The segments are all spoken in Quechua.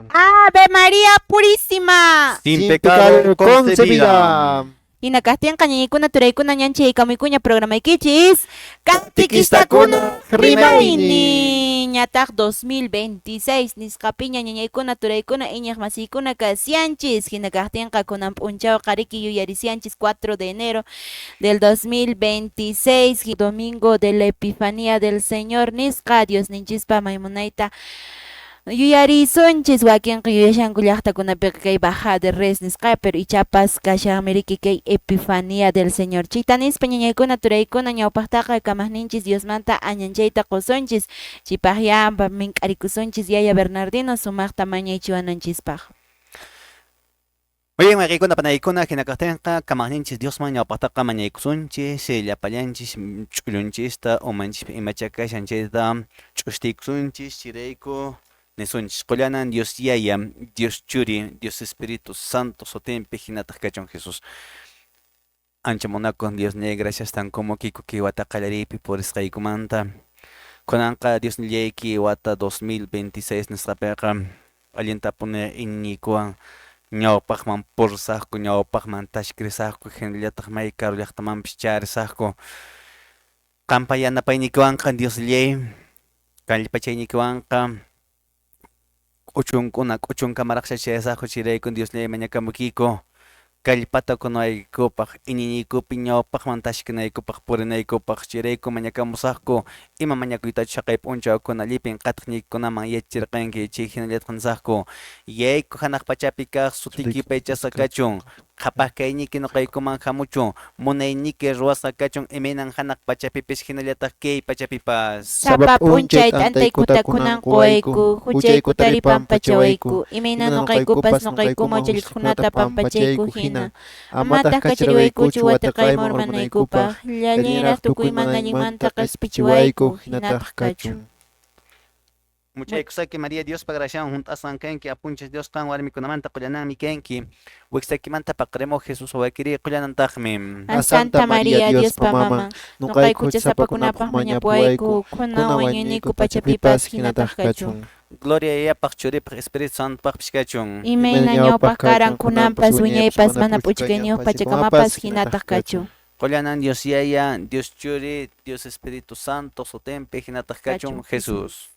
Ave María Purísima. Sin pecado concebida. Hina kaqtinqa ñañaykuna turaykuna ñanchaykamuykuña programaykichis Catequistakuna rimaynin ñataq 2026 nisqapiña ñañaykuna turaykuna iñiq masiykuna kasyanchis. Hina kaqtinqa kunan p'unchawqa riki yuyarisianchis 4 de enero del 2026, domingo de la Epifanía del Señor nisqa. Diosninchispa maymunayta yuyarisunchis. Wakinqa yuyashanku llaqtakunapiqa kay baja de res nisqa, pero ichapas kashanmi riki kay Epifanía del Señor. Chayta nispa ñañaykuna turaykuna ñawpaqtaqa kamaqninchis Diosmanta añanchayta qusunchis. Chaypaqya mink'arikusunchis yaya Bernardino sumaqta mañaychiwananchispaq. Muy bien, wayqiykuna panaykuna, hina kaqtinqa kamaqninchis Diosman ñawpaqtaqa mañaykusunchis, llapallanchis ch'ullunchista umanchispi imacha kashan chayta ch'ustiykusunchis, chayrayku nisunchis: Qullanan Dios Yaya, Dios Churi, Dios Espíritu Santo sutinpi, hinataq kachun Jesús. Ancha munakuq Diosnillay, gracias tan kumukiyku kay wata qallariypi purisqaykumanta. Kunanqa Diosnillayki wata 2026 nisqapiqa allintapuni iñiykuwan ñawpaqman purisaqku, ñawpaqman tashkirisaqku, hinallataq may karu llaqtamanpis charisaqku. Qampa yanapaynikiwanqa Diosllay, kallpachaynikiwanqa k'uchunkuna k'uchunkamaraqcha chayasaqku, chayrayku Diosllay mañakamukiyku kallpata kunaykupaq, iñiyniykupi ñawpaqman tashkinaykupaq, purinaykupaq. Chayrayku mañakamusaqku ima mañakuytachus haqay p'unchawkuna llipin qatiqniykunaman yachachirqanki, chay hinallataq nisaqku: Yayku hanaq pachapi kaq, sutiyki yupaychasqa kachun, qhapaq kayniyki nuqaykuman hamuchun, munayniyki ruwasqa kachun imaynan hanaq pachapipis hinallataq kay pachapipas. Sapa p'unchay t'antaykuta kunan quwayku, huchaykutari pampachawayku, imayna nuqaykupas nuqaykuman huchallikuqkunata pampachayku hina. Amataq kachariwaykuchu wateqayman urmanaykupaq, llallinraq tukuy mana allinmanta qispichiwayku, hinataq kachun. Muchaykusaki María, Diospa graciawan hunt'asqan kanki, apunchis Dios qan warmikunamanta qullananmi kanki, wiksakimanta paqarimuq Jesús wawakiri qullanantaqmi. Santa María, Diospa maman, nuqayku huchasapakunapaq mañapuwayku, kunan wañuyniyku pachapipas hinataq kachun. Gloria Yayapaq, Churipaq, Espíritu Santopaqpis kachun. Imayna ñawpaq karan, kunanpas, wiñaypas, mana p'uchukayniyuq pachakamapas hinataq kachun. Qullanan Dios Yaya, Dios Churi, Dios Espíritu Santo sutinpi, hinataq kachun Jesús.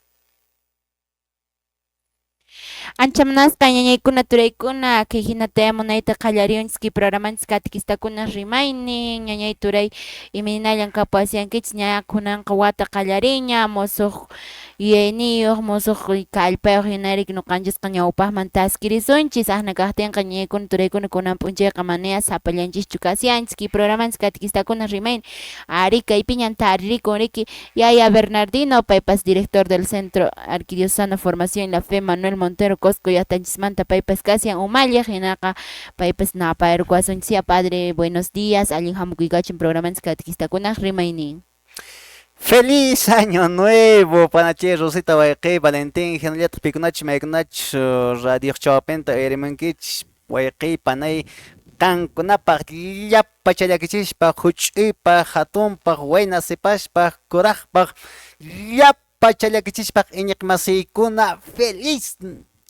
Ancha munasqa ñañaykuna turaykuna, kay hinata munayta qallariyunchis kay programanchis catequistakuna rimaynin. Ñañay turay, imaynallan kapuwasyankichis? Ña kunanqa wata qallariña, musuq yuyayniyuq, musuq kallpayuq hinariki nuqanchisqa ñawpaqman taskirisunchis. Ahna kaqtinqa ñañaykuna turaykuna kunan p'unchayqa manaya sapallanchischu kasyanchis kay programanchis catequistakuna rimaynin. Ari kaypiñan taririkun riki Yaya Bernardino, paypas director del Centro Arquidiocesano Formación y la Fe Manuel Montero Cosco llaqtanchismanta, paypas kasyan umalliq, hinaqa paypas napayarkuwasunchis. Padre, buenos días, allin hamukuykachun programanchis catequistakunaq rimaynin. Feliz Año Nuevo, panachi Rosita wayqi Valentín, hinallataq pikunachus maykunachus radio chawpinta uyarimunkichis, wayqi panay, qankunapaq llapa challakichispa, huch'uypaq, hatunpaq, wayna sipashpaq, kuraqpaq, llapa challakichispa iñiq masiykuna, feliz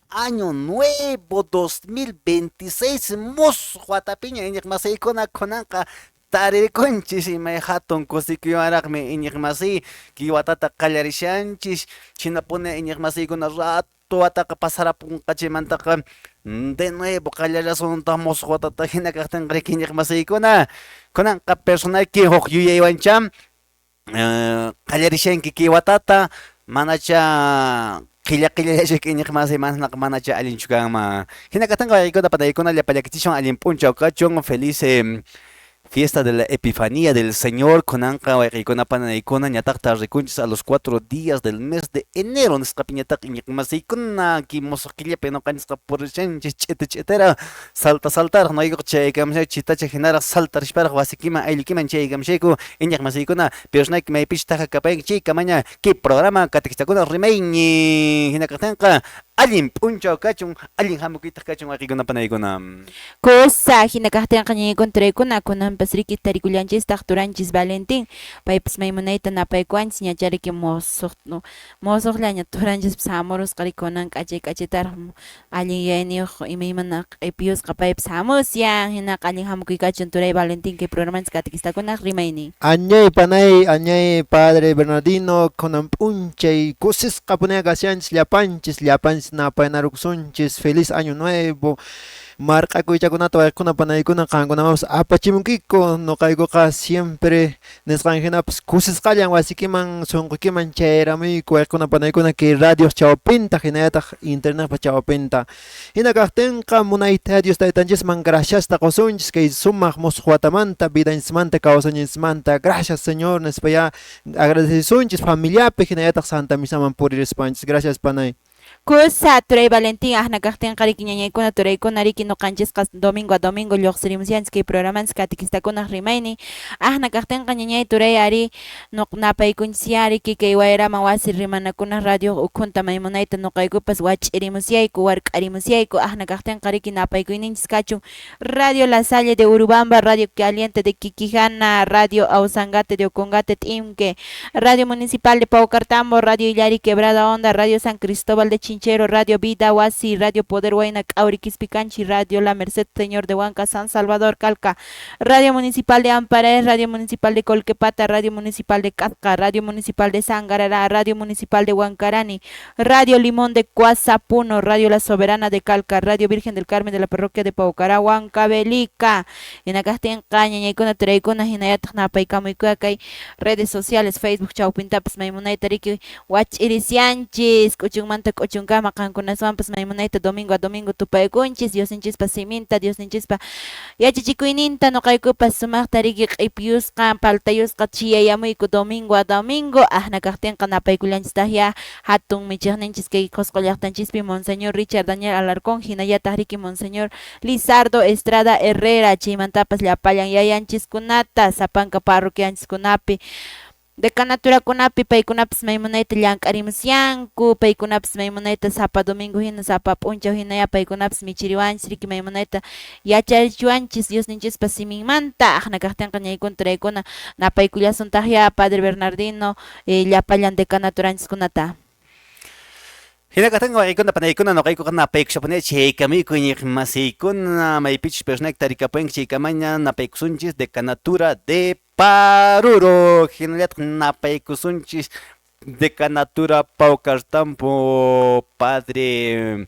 Año Nuevo 2026. Musuq watapiña iñiq masiykuna kunanqa taririkunchis. Imay hatun kusikuywanraqmi iñiq masiy kay watata qallarishanchis. Chinapuni iñiq masiykuna rato wataqa pasarapunqa, chaymantaqa de nuevo qallarisuntaq musuq watata. Hina kaqtinqa riki iñiq masiykuna kunanqa personayki huk yuyaywancha qallarishanki kay watata, manacha qilla qillallachu iñiq masiy, manaqa manacha allinchu kanman. Hina kaqtinqa wayqiykuna panaykuna llapa llakichiswan allin p'unchaw kachun, feliz fiesta de la Epifanía del Señor. Kunanqa wayqiykuna panaykuna ñataqta rikunchis a los 4 días del mes de enero nisqapi ñataq iñiq masiykuna kay musuq killapi nuqanchisqa purishanchis ch'iti ch'itera salta saltaraq noqaykuqa chayaykamushayku, chitacha hinaraq saltarishparaq wasikiman ayllukiman chayaykamushayku iñiq masiykuna. Personayki maypichus taja kapayanki chaykamaña kay programa catequistakuna rimayñi. Hina kaqtinqa Allin p'unchaw kachun, allin hamukuytaq kachun wayqikuna panaykuna. Kusa hina kaqtinqa ñañaykuna turaykuna kunanpas riki tarikullanchistaq turanchis Valentín, paypas maymunayta napaykuwanchis ñacha riki musuq musuqllaña turanchispas hamurusqa riki kunan k'achay k'achaytaraq allin yuyayniyuq imaymana q'ipiyusqa paypas hamusyan, hinaqa allin hamukuy kachun turay Valentín kay programanchis catequistakunaq rimaynin. Añay panay, añay padre Bernardino, kunan p'unchay kusisqapuni kashanchis llapanchis, llapanchis napaynarukusunchis, feliz año nuevo. Marq'akuychakunata wayqikuna panaykuna qankunamanpas apachimunkiku, nuqaykuqa siempre nisqan hinapas kusisqallan wasikiman sunquykiman chayramuyku wayqikuna panaykuna kay radio chawpinta hinallataq internetpa chawpinta. Hina kaqtinqa munayta Dios taytanchisman graciasta qusunchis kay sumaq musuq watamanta vidanchismanta kawsayninchismanta gracias Señor nispa ya agradecesunchis familiapi hinallataq Santa Misaman puririspanchis. Gracias panay. Kusa turay Valentín aqna kaqtinqa riki ñañaykuna turaykuna riki nuqanchisqa domingo a domingo lluqsirimusyanchis kay programanchis catequistakunaq rimaynin aqna kaqtinqa ñañay turay ari napaykunchisya riki kay wayraman wasi rimanakunaq radio ukhunta maymunayta nuqaykupas wach'irimusyayku wark'arimusyayku aqna kaqtinqa riki napaykuyninchis kachun Radio La Salle de Urubamba, Radio Caliente de Quiquijana, Radio Ausangate de Ocongate Timque, Radio Municipal de Paucartambo, Radio Illari Quebrada Honda, Radio San Cristóbal de Chinchero, Radio Vida Wasi, Radio Poder Huayna Cauri Quispicanchi, Radio La Merced Señor de Huanca, San Salvador Calca, Radio Municipal de Amparaes, Radio Municipal de Colquepata, Radio Municipal de Cazca, Radio Municipal de Sangarará, Radio Municipal de Huancarani, Radio Limón de Cuazapuno, Radio La Soberana de Calca, Radio Virgen del Carmen de la Parroquia de Paucará, Huancavelica. Hinakaqtinqa ñañaykuna turaykuna hinallataq napaykamuykuya kay redes sociales Facebook chawpintapas maymunayta riki wach'irisyanchis k'uchunmanta k'uchunkama qankunaswanpas maymunayta domingo a domingo tupaykunchis Diosninchispa siminta Diosninchispa yachachikuyninta nuqaykupas sumaqta riki q'ipiyusqa paltayusqa chiyayamuyku domingo a domingo aqna kaqtinqa napaykullanchistaqya hatun michiqninchis kay Qusqu llaqtanchispi Monseñor Richard Daniel Alarcón hinallataq riki Monseñor Lizardo Estrada Herrera chaymantapas llapallan yayanchiskunata sapanka parroquianchiskunapi decanaturakunapi paykunapas maymunayta llank'arimusyanku paykunapas maymunayta sapa domingo hina sapa p'unchaw hinaya paykunapas michiriwanchis riki maymunayta yacharichiwanchis Diosninchispa siminmanta aqna kaqtinqa ñaykuna turaykuna napaykullasuntaqya Padre Bernardino llapallan decanaturanchiskunata. Hina kaqtinqa wayqikuna panaykuna nuqaykuqa napaykushapuni chaykamuyku iñiqmasiykuna maypichus personayki tarikapuyanki chaykamaña napaykusunchis decanatura de Paruro hinallataq napaykusunchis decanatura Paucartambo padre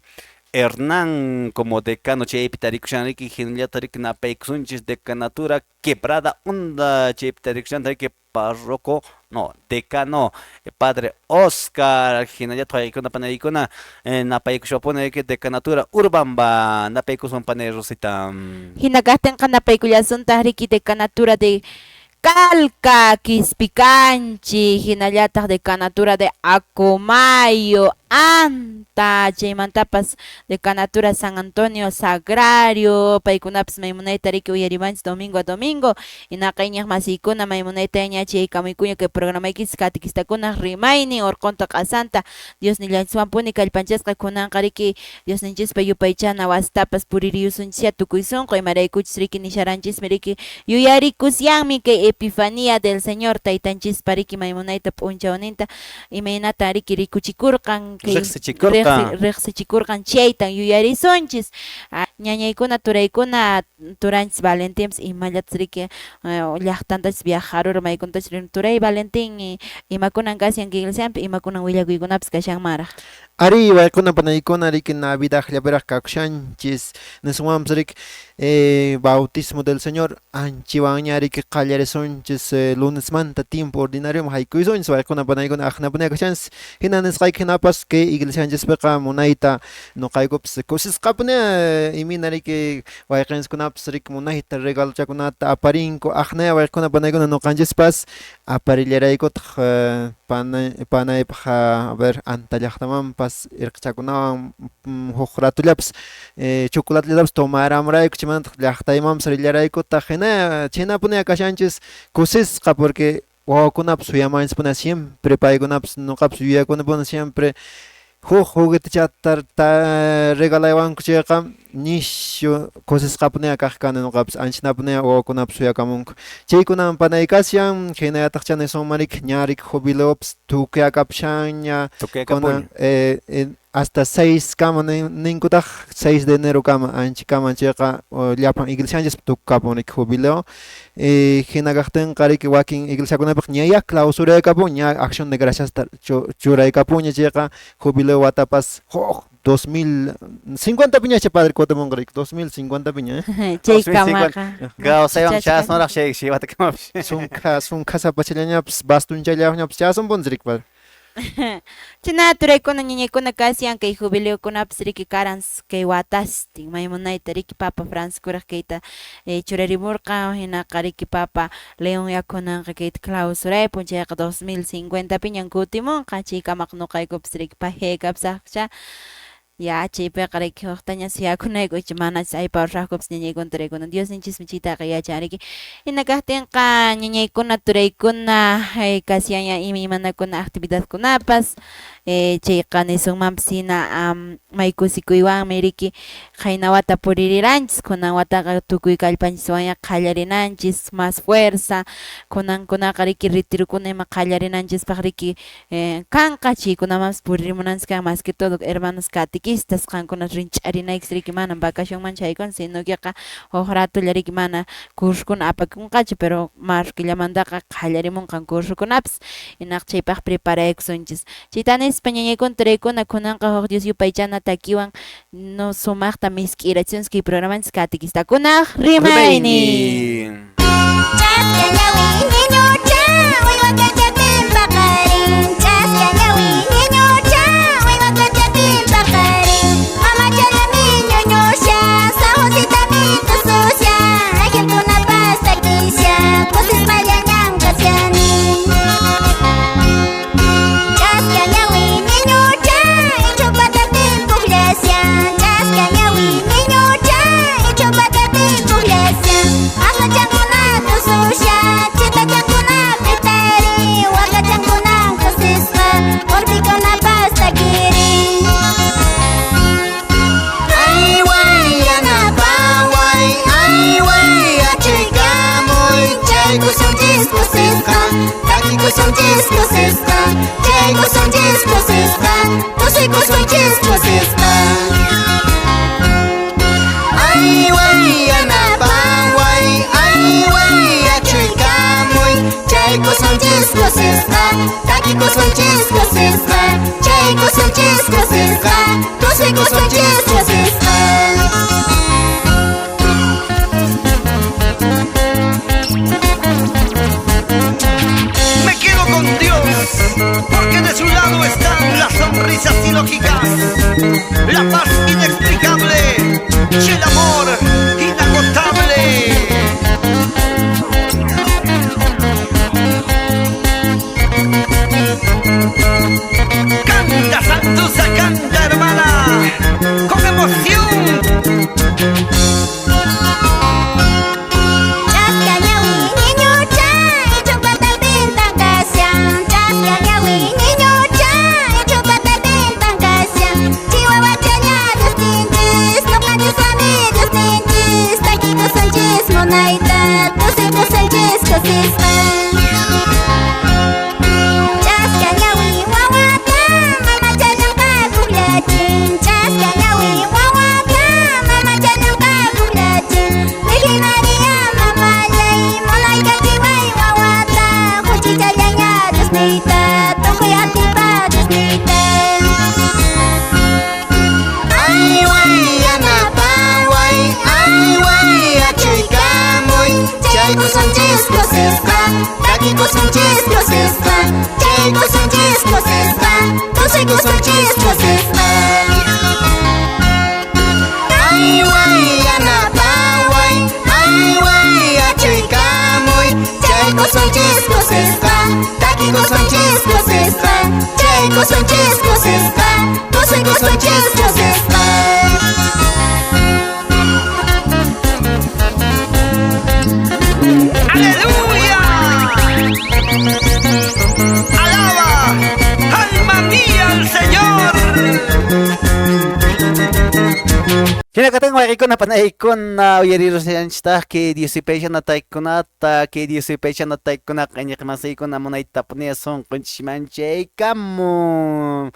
Hernán como decano chaypi tarikushan riki hinallataq riki napaykusunchis decanatura Quebrada Honda chaypi tarikushan riki párroco no decano padre Oscar hinallataq wayqikuna panaykuna napaykushapuni riki decanatura Urubamba napaykusun panay Rosita. Hina kaqtinqa napaykullasuntaq riki decanatura de Calca, Quispicanchi, hinallataq decanatura de Acomayo, Anta, chaymantapas decanatura San Antonio Sagrario, paykunapas maymunayta riki uyariwanchis domingo a domingo, hinaqa iñiq masiykuna maymunayta ñachaykamuykuña kay programaykichis catequistakunaq rimaynin urqunta q'asanta Diosnillanchiswanpuni kallpanchasqa kunanqa riki Diosninchispa yupaychana wasitapas puririyusunchisya tukuy sunqu imaraykuchis riki nisharanchismi riki yuyarikusyanmi kay Epifanía del Señor taytanchispa riki maymunayta p'unchawninta imaynatan riki rikuchikurqan kay Riqsichikurqan. Riqsichikurqan chaytan yuyarisunchis ñañaykuna turaykuna turanchis Valentinpas imallatas riki llaqtantachis viajarura maykuntachis turay Valentín imakunan kashan kay iglesiapi imakunan willakuykunapas kashanmanraq. Ari wayqikuna panaykuna riki Navidadllapiraq kakushanchis niswanpas riki bautismo del Señor anchiwanña riki qallarisunchis lunesmanta tiempo ordinarioman haykuysunchis wayqikuna panaykuna aqnapuni kashanchis hina nisqayki hinapas kay iglesianchispiqa munayta nuqaykupas kusisqapuni imina riki wayqinchiskunapas riki munayta regalochakunata aparinku aqnaya wayqikuna panaykuna nuqanchispas aparillaraykutaq panaypaq a ver Anta llaqtamanpas irqichakunawan huk ratullapas chocolatellatapas tomaramurayku chaymantaq llaqtaymanpas rillaraykutaq hina chhaynapuni kashanchis kusisqa porque wawakunapas suyamanchispuni siempre paykunapas nuqapas yuyakunipuni siempre Huk juguetechata regalaywanku chayqa nishu kusisqapuniya kaq kani nuqapas anchanapunia wawakunapas suyakamunku. Chaykunan panay kashan hinallataqcha nisunman riki ña riki jubileopas tukuyakapushanña kunan hasta 6 kama ninkutaq 6 de enero kama anchakama chayqa llapan iglesianchis tukukapun riki jubileo. Hina kaqtinqa riki wakin iglesiakunapiq ñaya clausuraykapun ña acción de graciasta churaykapunña chayqa jubileo watapas huk 2050 piñacha padre kutimunqa riki 2050 piña Chaykamaqa. Kawsaywan chasnaraq chay watakamapas. Sunkha sapachallañapas bastunchallañapas chasunpunchis riki padre. China turaykuna ñañaykuna kasyan kay jubileokunapas riki karan kay watastin maymunayta riki Papa Francisco kayta churarimurqa hinaqa riki Papa León yakunanqa kayta clausuraypun chayqa 2050 piñan kutimunqa chaykamaqa nuqaykupas riki pajaykapusaqcha ya chaypiqa riki huqtaña suyakunayku icha manachus ayparusaqkupas ñañaykuna turaykuna Diosninchismi chaytaqa yachan riki hina kaqtinqa ñañaykuna turaykuna kasyanña imaymanakuna actividadkunapas chayqa nisunmanpas hina may kusikuywanmi riki qayna wata puririranchis kunan wataqa tukuy kallpanchiswanña qallarinanchis más fuerza kunankunaqa riki retirokuna ima qallarinanchispaq riki kanqa chaykunamanpas puririmunanchis kan más que todo hermanos catequistas qankuna rinch'arinaykichis riki mana vacacionman chaykuna sino queqa huk ratolla riki mana cursokuna apakunqachu pero marzo killamantaqa qallarimunqan cursokunapas hinaqa chaypaq preparaykusunchis chayta nispa ñañaykuna turaykuna kunanqa huk Dios yupaychana takiwan no sumaqta misk'irachisunchis kay programanchis catequistakunaq rimaynin. Chaska ñawi niñucha uywa kanchapin paqarin chaska ñawi niñucha uywa kanchapin paqarin mamachallami ñuñusha sawsitami tususha angelkunapas takisha kusisqallañan kashani. Chaska ñawi niñucha ichu patapin pukllashan chaska ñawi niñucha ichu patapin pukllashan asnachankuna tususha chitachankuna pitari wakachankuna kusisqa urpikunapas takirin. Ayway yanapaway ayway achuykamuy chaykusunchis kusisqa takikusunchis kusisqa chaykusunchis kusisqa tusuykusunchis kusisqa. Ayway yanapaway ayway achuykamuy chaykusunchis kusisqa takikusunchis kusisqa chaykusunchis kusisqa tusuykusunchis kusisqa. Me quedo con Dios, porque de su lado están las sonrisas ilógicas, la paz inexplicable y el amor inagotable. Canta, Santusa, canta, hermana, con emoción. Chaska ñawi niñucha ichu patapin tankashan chaska ñawi niñucha ichu patapin tankashan chihuahuachaña Diosninchis nuqanchiswami Diosninchis takikusunchis munayta tusuykusunchis kusisqa. Chaska ñawi wawata mamachallanqa pukllachin chaska ñawi wawata mamachallanqa pukllachin Virgen María mamallay munaykachiway wawata huchichallaña Diosniyta tukuy atipa Diosniyta. Ayway yanapaway ayway achuykamuy chaykusunchis kusisqa takikusunchis kusisqa chaykusunchis kusisqa tusuykusunchis kusisqa. Ayway yanapaway ayway achuykamuy chaykusunchis kusisqa takikusunchis kusisqa chaykusunchis kusisqa tusuykusunchis kusisqa. ¡Aleluya! ¡Alaba, alma mía, al Señor! Hinakatin wayqikuna panaykuna uyarirushanchistaq kay Diosipaychana taykunata kay Diosipaychana taykunaqa iñiqmasiykuna munaytapuni sunqunchikman chaykamun.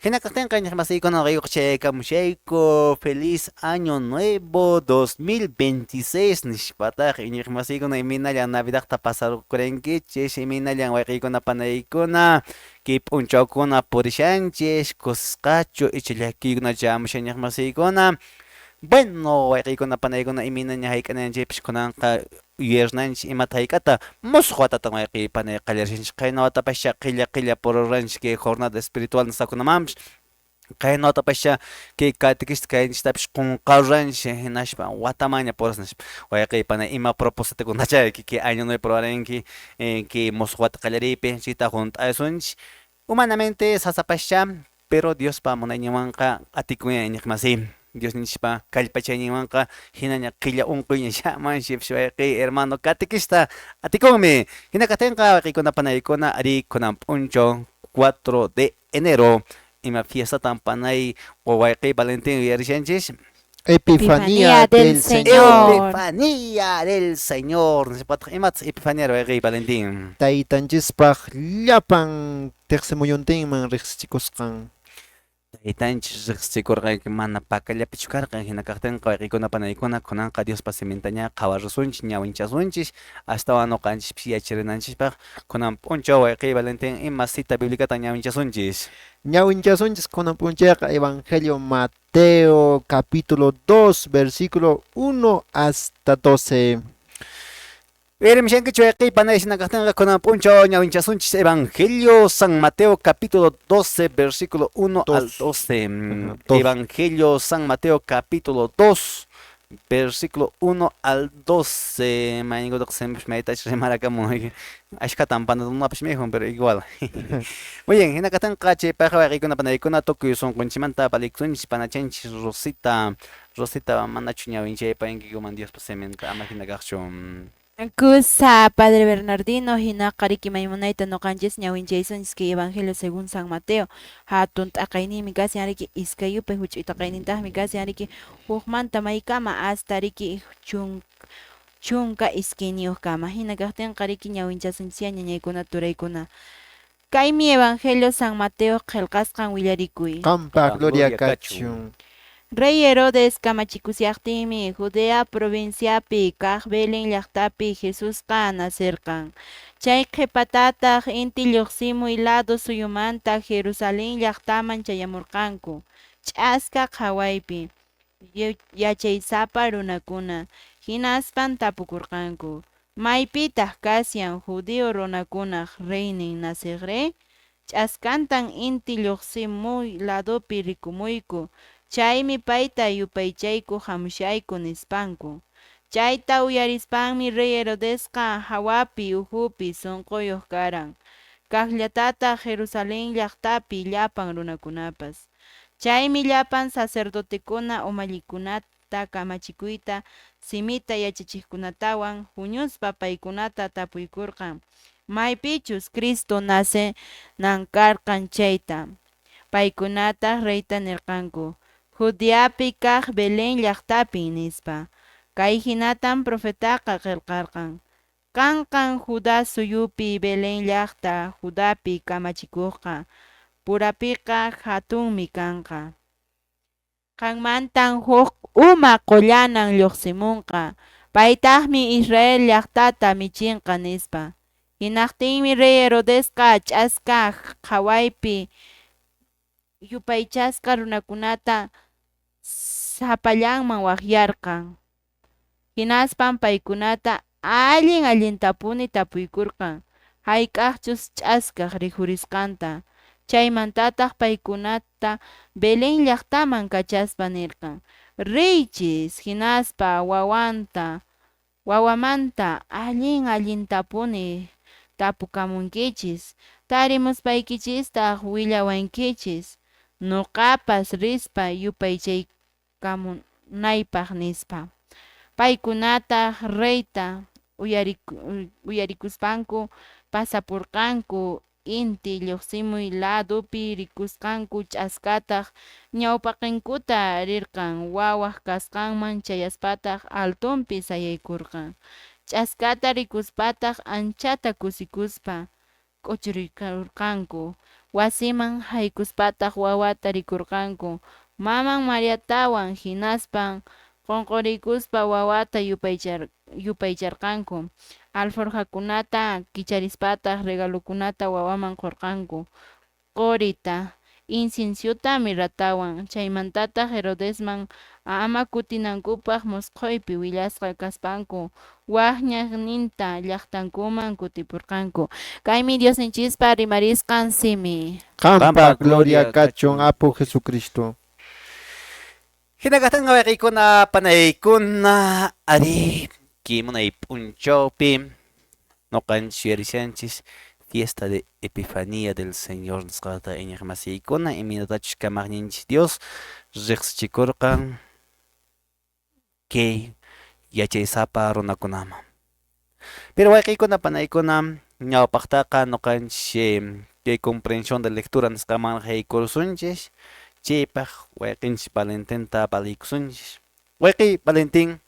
Hinakaqtinqa iñiqmasiykuna noqaykuqa chaykamushayku feliz año nuevo 2026 nispataq iñiqmasiykuna imaynallan navidadta pasarqurankichis imaynallan wayqiykuna panaykuna kay p'unchawkuna purishanchis kusqachu icha llakiykuna chayamushan iñiqmasiykuna. Bueno, wayqiykuna panaykuna imaynaña hayk'ananchikpis kunanqa yuyarinanchik imata hayk'ata musuq watatan wayqiy panay qallarishanchik qayna watapascha qilla qilla pururanchik kay jornada espiritual nisqakunamanpis qayna watapascha kay catequista kayninchiktapis qunqaruranchik hinaspa watamanña purasnispa wayqiy panay ima propósitokunachá kay año nuevo ruwaranki kay musuq wata qallariypi chayta hunt'asunchik humanamente sasapascha pero Diospa munayninwanqa atikunya iñiqmasiy Diosninchikpa kallpachayninwanqa hinaña qilla unquyña shamanchikpis wayqiy hermano catequista atikunmi hina kaqtinqa wayqiykuna panaykuna arí kunan p'unchaw 4 de enero ima fiestatan panay o wayqiy Valentín yuyarishanchis. Epifanía del Señor. Epifanía del Señor. Nispataq imataq Epifanía wayqiy Valentín? Taytanchispaq llapan tiqsimuyuntinman riqsichikusqan. Taytanchis riqsichikurqanki mana pakallapichu karqan hina kaqtinqa wayqiykuna panaykuna kunanqa Diospa simintaña qhawarusunchis ñawinchasunchis astawan ñuqanchispis yacharinanchispaq kunan p'unchaw wayqiy Valentín ima cita biblicatan ñawinchasunchis. Ñawinchasunchis kunan p'unchayqa Evangelio Mateo capítulo 2 versículo 1 hasta 12. Uyarimushankichu wayqiy panay hina kaqtinqa kunan p'unchaw ñawinchasunchis Evangelio San Mateo capítulo 12 versículo 1 al 12. Evangelio San Mateo capítulo 2 versículo 1 al 12. Mayninkuta siempre maytacha rimarakamun. Ashkhatan panatunapas mikhun, pero igual. Muy bien, hina kaqtinqa chaypaqqa wayqiykuna panaykuna tukuy sunqunchikmanta palikusunchis panachanchis Rosita. Rosita manachu ñawinchaypankikuman Diospa siminta ama hina kaqchu. Kusa Padre Bernardino hinaqa riki maymunayta ñuqanchis ñawinchaysunchis kay Evangelio según San Mateo hatun t'aqayninmi kashan riki iskay yupay huch'uy t'aqaynintaqmi kashan riki hukmanta maykama hasta riki 12 kama hina kaqtinqa riki ñawinchasunchisyá ñañaykuna turaykuna. Kaymi Evangelio San Mateo qillqasqan willarikuy. Qampaq gloria kachun. Rey Herodes kamachikushaqtinmi Judea provinciapi kaq Belén llaqtapi Jesusqa nacerqan. Chay qhipatataq inti lluqsimuy lado suyumanta Jerusalén llaqtaman chayamurqanku. Ch'aska qhawaypi yachaysapa runakuna hinaspan tapukurqanku: Maypitaq kashan judío runakunaq reynin naciqri? Ch'askantan inti lluqsimuy ladopi rikumuyku, chaymi payta yupaychaykuq hamushayku nispanku. Chayta uyarispanmi rey Herodesqa hawapi ukhupi sunquyuq karan, kaqllatataq Jerusalén llaqtapi llapan runakunapas. Chaymi llapan sacerdotekuna umallikunata kamachikuyta simita yachachiqkunatawan huñuspa paykunata tapuykurqan maypichus Cristo nacenan karqan chayta. Paykunataq reyta nirqanku: Judeapi kaq Belén llaqtapin, nispa. Kay hinatan profetaqa qillqarqan: Qanqan Judá suyupi Belén llaqta Judapi kamachikuqqa purapiqa hatunmi kanqa. Qanmantan huk uma qullanan lluqsimunqa, paytaqmi Israel llaqtata michinqa, nispa. Hinaqtinmi rey Herodesqa ch'aska qhawaypi yupaychasqa runakunata sapallanman waqyarqan. Hinaspan paykunata allin allintapuni tapuykurqan hayk'aqchus ch'askaq rikhurisqanta. Chaymantataq paykunata Belén llaqtaman kachaspa nirqan: Riychis hinaspa wawamanta allin allintapuni tapukamunkichis, tarimuspaykichistaq willawankichis, nuqapas rispa yupaychaykamunaypaq, nispa. Paykunataq reyta uyarikuspanku pasapurqanku. Inti lluqsimuy ladopi rikusqanku ch'askataq ñawpaqinkuta rirqan, wawaq kasqanman chayaspataq altonpi sayaykurqan. Ch'askata rikuspataq anchata kusikuspa k'uchurikurqanku. Wasiman haykuspataq wawata rikurqanku maman Mariatawan, hinaspan qonqoriykuspa wawata yupaycharqanku. Alforjakunata kicharispataq regalokunata wawaman qorqanku: qorita, inciensota, mirratawan. Chaymantataq Herodesman ama kutinankupaq mosqoypi willasqa kaspanku wak ñanninta llaqtankuman kutipurqanku. Kaymi Diosninchispa rimarisqan simi. Qampa gloria kachun Apu Jesucristo. Hina kaqtinqa wayqiykuna, panaykuna, arí, kimunay p'unchawpi noqanchis yuyarishanchis fiesta de Epifanía del Señor nisqata iñiqmasiykuna, imaynatachus kamaqninchis Dios riqsichikurqan kay yachaysapa runakunaman. Pero wayqiykuna, panaykuna, ñawpaqtaqa noqanchis kay comprensión de lectura nisqaman haykursunchis, chaypaq wayqinchis Valentinta valiykusunchis. Wayqiy Valentín,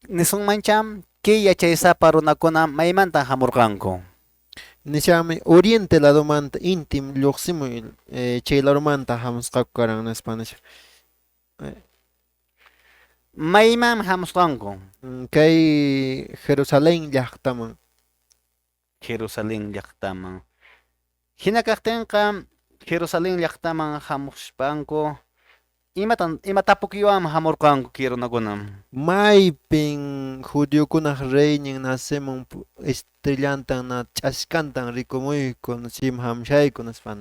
nisunmancha kay yachaysapa runakuna maymantan hamurqanku? Nishanmi oriente ladomanta intim lluqsimuy chay ladomanta hamusqaku karan nispa nisha. Maymanmi hamusqanku? Kay Jerusalén llaqtaman. Jerusalén llaqtaman. Hina kaqtinqa Jerusalén llaqtaman hamuspanku imatan ima tapukuywanmi hamurqanku kay runakuna? Maypin judiokunaq reynin nacemun estrellantan na ch'askantan rikumuyku chayman hamushayku nispa.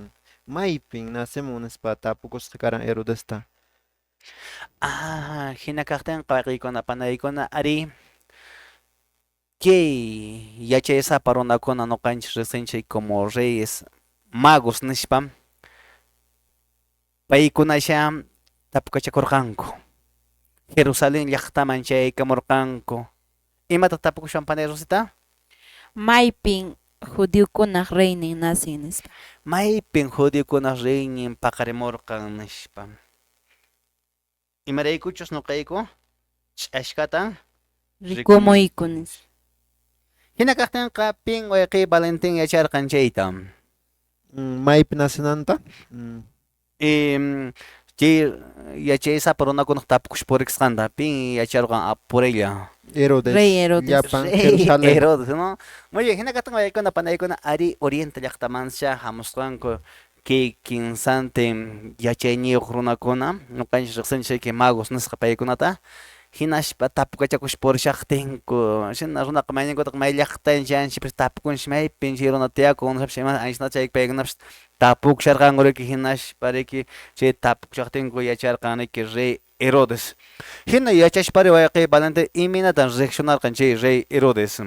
Maypin nacemun nispa tapukusqa karan Herodesta. Ah, hina kaqtinqa wayqiykuna, panaykuna, arí, kay yachaysapa runakuna noqanchis riqsinchik como reyes magos nispa, paykunasha tapukachakurqanku. Jerusalén llaqtaman chayaykamurqanku. Imata tapukushan panay Rosita? Maypin judiokunaq reynin nacen nispa. Maypin judiokunaq reynin paqarimurqan nispa. Imaraykuchus noqayku ch'askatan rikumuyku nispa. Hina kaqtinqa pin wayqiy Valentín yacharqan chayta? Maypi nacenanta? Chay yachaysapa runakunaq tapukuspa purikusqanta pin yacharqan apurella? Herodes. Rey Herodes. Llapan Rey Jerusalén. Herodes, ¿no? Muy bien, hina kaqtinqa waykuna panaykuna ari oriente llaqtamancha hamusqanku kay kinsantin yachayniyuq runakuna, noqanchis riqsinchis kay magos nisqa paykunata, hinaspa tapukachakuspa purishaqtinku, hina runaqa mayninkutaq may llaqtanchik tapukunchis maypin chay runa tiyakun nispapas ima anchata chay paykunapas tapukusharqanku riki, hinaspa riki chay tapukushaqtinku yacharqan riki rey Herodes. Hina yachashpari wayqiy Valentín imaynatan reaccionarqan chay rey Herodes?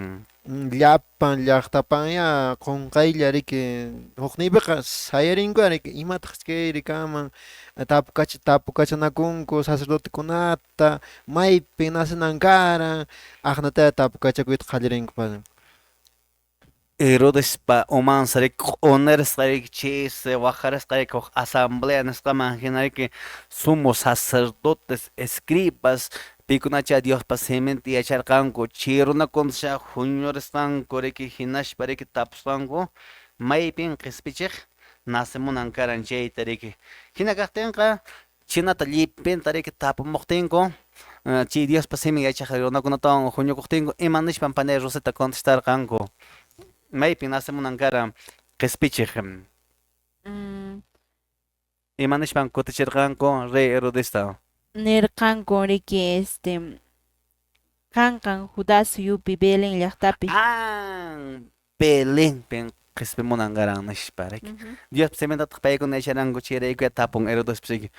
Llapan llaqtapanya qunqaylla riki hukniypiqa sayarinku riki imataq kayri kanman tapukachanakunku sacerdotekunata maypin nacenan karan aqnataya tapukachakuyta qallarinku pasan. Herodespa umansa riki q'unarisqa riki chaysi waqarisqa riki huk asamblea nisqaman hina riki sumo sacerdotes, escribas, pikunacha Diospa siminta yacharqanku chay runakunasha huñurisqanku riki hinaspa riki tapusqanku maypin qispichiq nacemunan karan chayta riki. Hina kaqtinqa chinata llipinta riki tapumuqtinku chay Diospa simin yachaq runakunatawan huñukuqtinku ima nishpan panay Rosita contestarqanku? Maypin nacemunan karan qispichiq? Ima nishpan kutichirqanku rey Herodesta? Nirqanku riki kanqan Judá suyupi Belén llaqtapi. Ah, Belenpin qispimunan karan nishpa riki. Diospa simintataq paykuna yacharanku chayraykuya tapun Herodespas riki.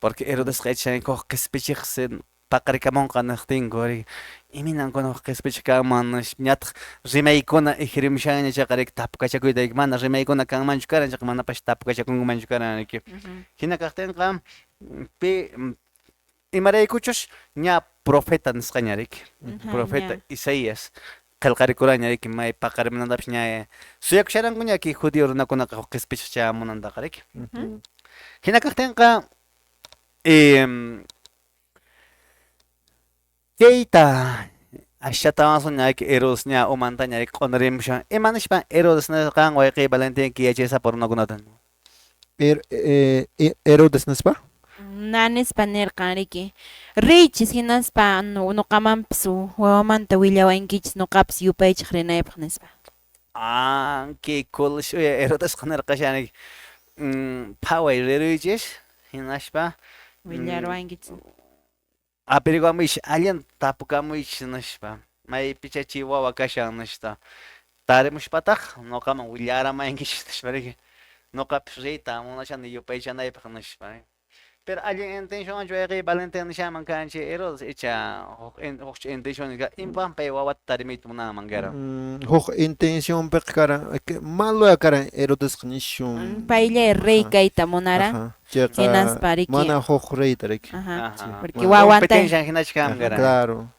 Porque Herodesqa yachashanku huk qispichiqsi paqarikamunqa niqtinku riki. Imaynankuna huk qispichiq kanman nispa ñataq rimaykuna ijirimushanña chayqa riki tapukachakuyta riki mana rimaykuna kanmanchu karan chayqa manapash tapukachakunkumanchu karan riki. Hina kaqtinqa pi Imaraykuchus ña profeta nisqaña riki. Profeta Isaías qillqarikuraña riki may paqarimunantapis ña suyakusharankuña kay judío runakunaqa huk qispichiq chayamunantaqa riki. Hina kaqtinqa kayta aschatawansun ña riki Herodes ña umantaña riki q'unirimushan. Ima nispan Herodes nirqan wayqiy Valentín kay yachaysapa runakunata? Herodes nispa? Na nispa nirqan riki. Riychis hinaspa nuqamanpas wawamanta willawankichis nuqapas yupaychaq rinaypaq nispa. Ah, kay kulish uya Herodesqa nirqashan riki. Phaway riruychis hinaspa Willaruwankichis. Averiguamuychis, allinta tapukamuychis nispa. Maypichá chay wawa kashan nispa. Tarimushpataq nuqaman willaramankichis nispa riki. Nuqapis riyta munashani yupaychanaypaq nispa. Pero allin intencionwanchu wayqiy Valentín nishanman karan chay Herodes icha huk hukchu intención imapaqmi pay wawata tarimuyta munanman karan. Huk intencionpiqa karan, maloya karan Herodesqa nishun. Payllay rey kayta munaran. Chayqa Hinaspa riki. mana huk reyta riki. Porque wawanta. Competencia hinachu kanman karan. Claro.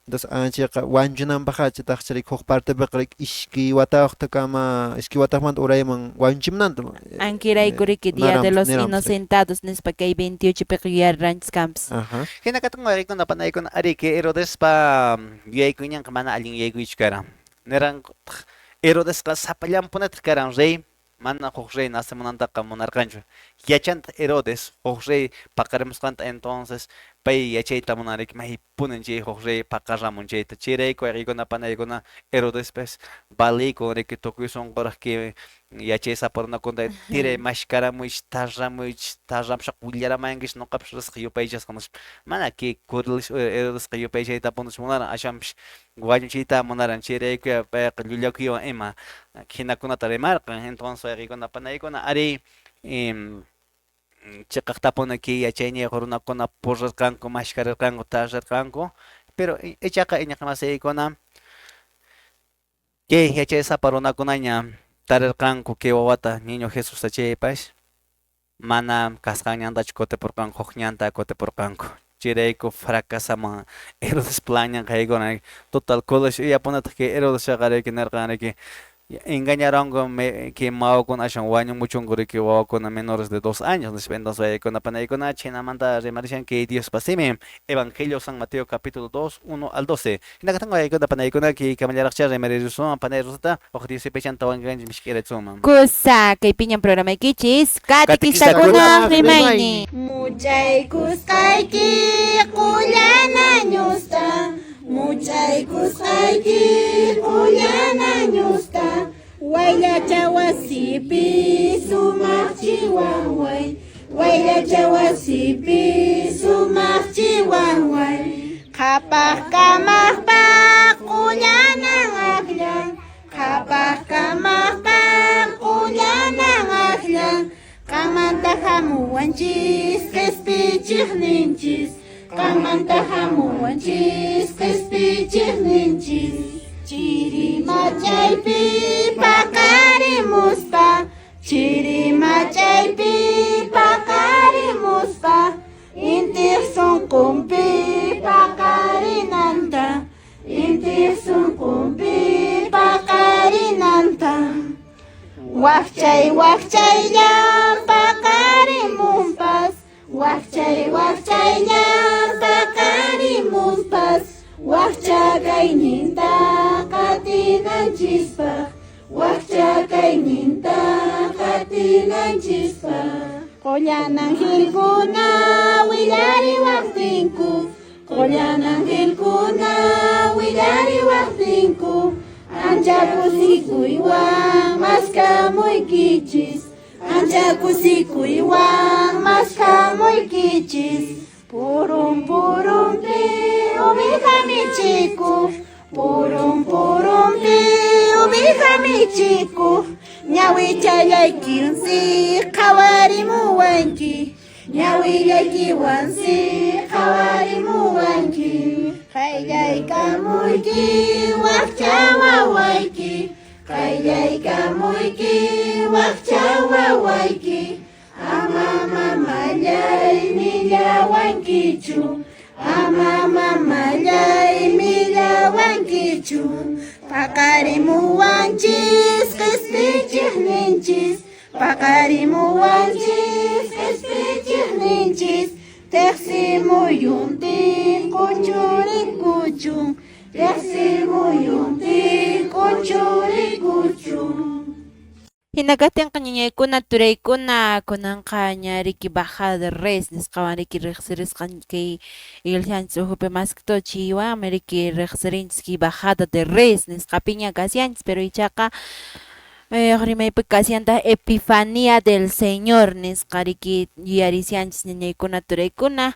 Entonces chayqa wañuchinanpaqqa chataqcha riki huk partepiqa riki iskay watayuqtakama, iskay watayuqmanta urayman wañuchimunanta. Ankirayku riki Día de los Inocentados nispa kay 28 piqa yuyariranchis kanpas. Hina katin wayqiykuna panaykuna ari kay Herodespa yuyaykuyninqa mana allin yuyaykuychu karan. Nirankutaq Herodesqa sapallanpunitaq karan rey, mana huk rey nacemunantaqa munarqanchu. Yachantaq Herodes huk rey paqarimusqanta entonces pay yachayta munan riki maypunin chay huk rey paqarramun chayta. Chayrayku wayqiykuna panaykuna Herodespis valeykun riki tukuy sunquraq kay yachaysapa runakunata tiray mashkaramuychis, tarramuychis, tarramushaqa willaramankichis nuqapis risqa yupaychasqa nispa. Mana kay Herodesqa yupaychaytapunich munaran, aswanpis wañuchiyta munaran. Chayrayku payqa llullakuywan ima hinakunata rimarqan. Entonces wayqiykuna panaykuna ari chiqaqtapuni kay yachayniyuq runakuna purirqanku, mashkarirqanku, tarrirqanku. Pero ichaqa iñiqmasiykuna kay yachaysapa runakunaña tarirqanku kay wawata niño Jesusta chaypas mana kasqan ñantachu kutipurqanku, huk ñanta kutipurqanku. Chayrayku fracasaman Herodes planñanqa haykuna. Total kulish uyapunataq kay Herodes chaqa riki nirqan riki engañaronku kay mawakuna aswan wañumuchunku riki wawakuna menores de 2 años nispa. Entonces waykuna panaykuna chinamanta rimarishan kay Diospa simin Evangelio San Mateo capítulo 2, 1 al 12. Hinakatan waykuna panaykuna kay kamallaraqcha rimaririsun panay Rosata huk Dios yupaychanta wankanchis mishk'irachunman. Kusa kay piñan programaykichis Katequistakunaq rimaynin. Muchaykusqayki qullana ñusta, muchaykusqayki qullana ñusta, wayllacha wasipi sumaq chiwaway, wayllacha wasipi sumaq chiwaway, qhapaq kamaqpa qullanan aqllan, qhapaq kamaqpa qullanan aqllan, qanmanta hamuwanchis qispichiqninchis, qanmanta hamuwanchis qispichiqninchis, chiri machaypi paqarimuspa, chiri machaypi paqarimuspa, intiq sunqunpi paqarinanta, intiq sunqunpi paqarinanta. Waqchay waqchayllan paqarimunpas, waqchay waqchayllan paqarimunpas, waqcha kayninta qatinanchispaq, waqcha kayninta qatinanchispaq. Qollanan angelkuna willariwaqtinku, qollanan angelkuna willariwaqtinku, ancha kusikuywan maskamuykichis, ancha kusikuywan maskamuykichis, purun purunpi oveja michikuq, purun purunpi oveja michikuq, ñawichallaykiwansi qhawarimuwanki, ñawillaykiwansi qhawarimuwanki, qayllaykamuyki waqcha wawayki, qayllaykamuyki waqcha wawayki, ama mamallay. millawankichu, ama mamallay millawankichu. Paqarimuwanchis qhispichiqninchis, paqarimuwanchis qhispichiqninchis, teqsimuyuntin q'uchurikuchun, teqsimuyuntin q'uchurikuchun. Hina kaqtinqa ñañaykuna turaykuna kunanqa ña riki bajada de Reyes nisqawan riki riqsirisqa kay iglesianchis ukhupi más que todo chaywanmi riki riqsirinchis kay bajada de Reyes nisqapiña kashanchis, pero ichaqa rimaypi kashantaq Epifanía del Señor nisqa riki yuyarishanchis ñañaykuna turaykuna.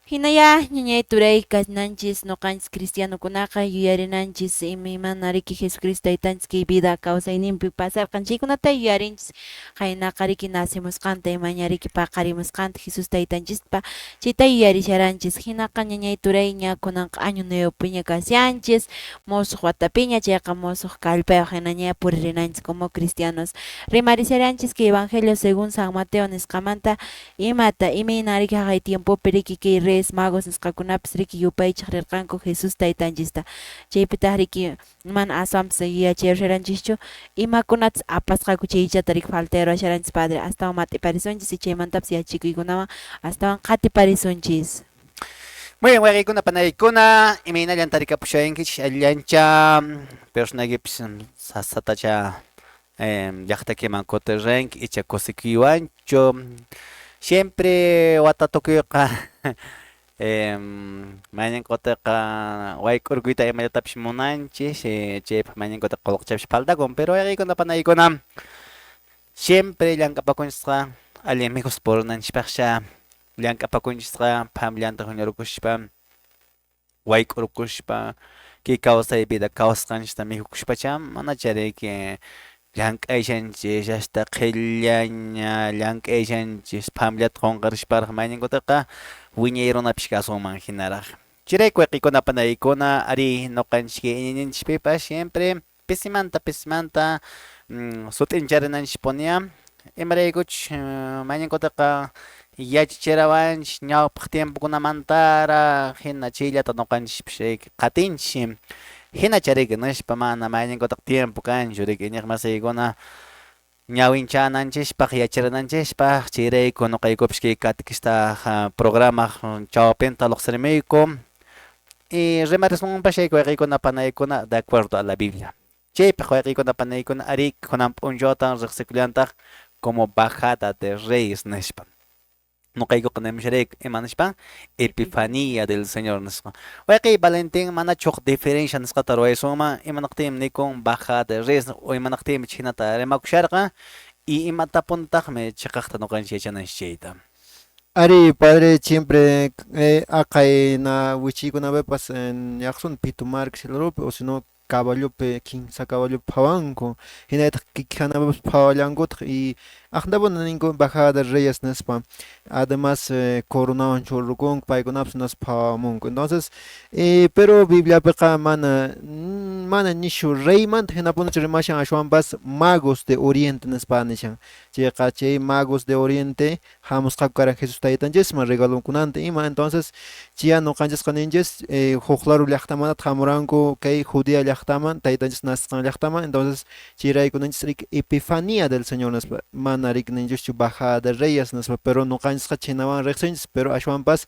Hinaya ñañay turay kasnanchis ñuqanchis cristianokunaqa yuyarinanchis imaymana riki Jesucristo taytanchis kay vida kawsayninpi pasarqan chaykunata yuyarinchis qaynaqa riki nacimusqanta imaña riki paqarimusqanta Jesús taytanchispa chayta yuyarisharanchis. Hinaqa ñañay turay ña kunanqa año nuevopiña kashanchis musuq watapiña chayqa musuq kallpayuq hinaña puririnanchis como cristianos. Rimarisharanchis kay Evangelio según San Mateo nisqamanta imata imayna riki haqay tiempopi riki kay Reyes Magos nisqakunapis riki yupaychaq rirqanku Jesús taytanchista chaypitaq riki mana aswanpas yachayusharanchikchu imakunatas apasqaku chaychata riki faltayarasharanchis padre astawan mat'iparisunchis y chaymantapas yachikuykunawan astawan qatiparisunchis. Muy bien, wayqiykuna panaykuna imaynallan tarikapushayankichis allillancha personaykipis sasatacha llaqtaykiman kutirqanki icha kusikuywanchu. Siempre wata tukuyqa mañankuteqa wayk'urkuyta imallatapis munanchis, chaypaq mañankuta qullqichapis faltakun, pero wayqiykuna panaykuna siempre llank'apakunchisqa allin mikhuspa purinanchispaqsha llank'apakunchisqa familianta huñurukuspa wayk'urkuspa kay kawsay vida kawsasqanchista mikhukuspacha manacha riki llank'ayshanchis hasta qhillaña llank'ayshanchis familiata qunqarisparaq mañankutaqa wiñay runapis kasunman hinaraq. Chayrayku wayqiykuna panaykuna ari ñuqanchik iñiyninchispipas siempre pisimanta pisimanta sut'incharinanchispunia imaraykuchus mañankutaqa yachachirawanchis ñawpaq tiempokunamantaraq hina chayllata ñuqanchispis qatinchis hinacha riki nispa mana mañankutaqa tiempo kanchu riki iñiq masiykuna ñawinchananchispaq yacharinanchispaq chayrayku ñuqaykupis kay catequista programaq chawpinta lluqsirimuyku y rimarisunpas wayqiykuna panaykuna de acuerdo a la Biblia. Chaypaq wayqiykuna panaykuna ari kunan p'unchawtan riqsikullantaq como bajada de Reyes nispa. Ñuqaykuqa nimusharayku ima nispa Epifanía del Señor nispa. Wayqiy Valentín manachu huk diferencia nisqata ruwaysunman imanaqtinmi nikun bajada de Reyes o imanaqtinmi chhaynata rimakusharqa y imatapuntaqmi chiqaqta ñuqanchik yachananchis chayta. Ari, padre, siempre aqay na wichiykunapipas yaqsun Pitumarca cilupi o si no caballopi kinsa caballopi phawanku hinallataq kikihanapipas phawallankutaq y aqntapuni ninku bajada de Reyes nispa además coronawan churarukunku paykunapas hinaspa phawamunku entonces pero Bibliapiqa mana mana nishu reymanta hinapunichu rimashan ashwanpas magos de Oriente nispa nishan chayqa chay magos de Oriente hamusqaku karan Jesús taytanchisman regalonkunanta ima entonces chaya ñuqanchisqa ninchis huk laru llaqtamantataq hamuranku kay Judea llaqtaman taytanchis nasqan llaqtaman entonces chayrayku ninchis riki Epifanía del Señor nispa mana riki ninchischu bajada de Reyes nispa pero ñuqanchisqa chhaynawan riqsinchis pero ashwanpas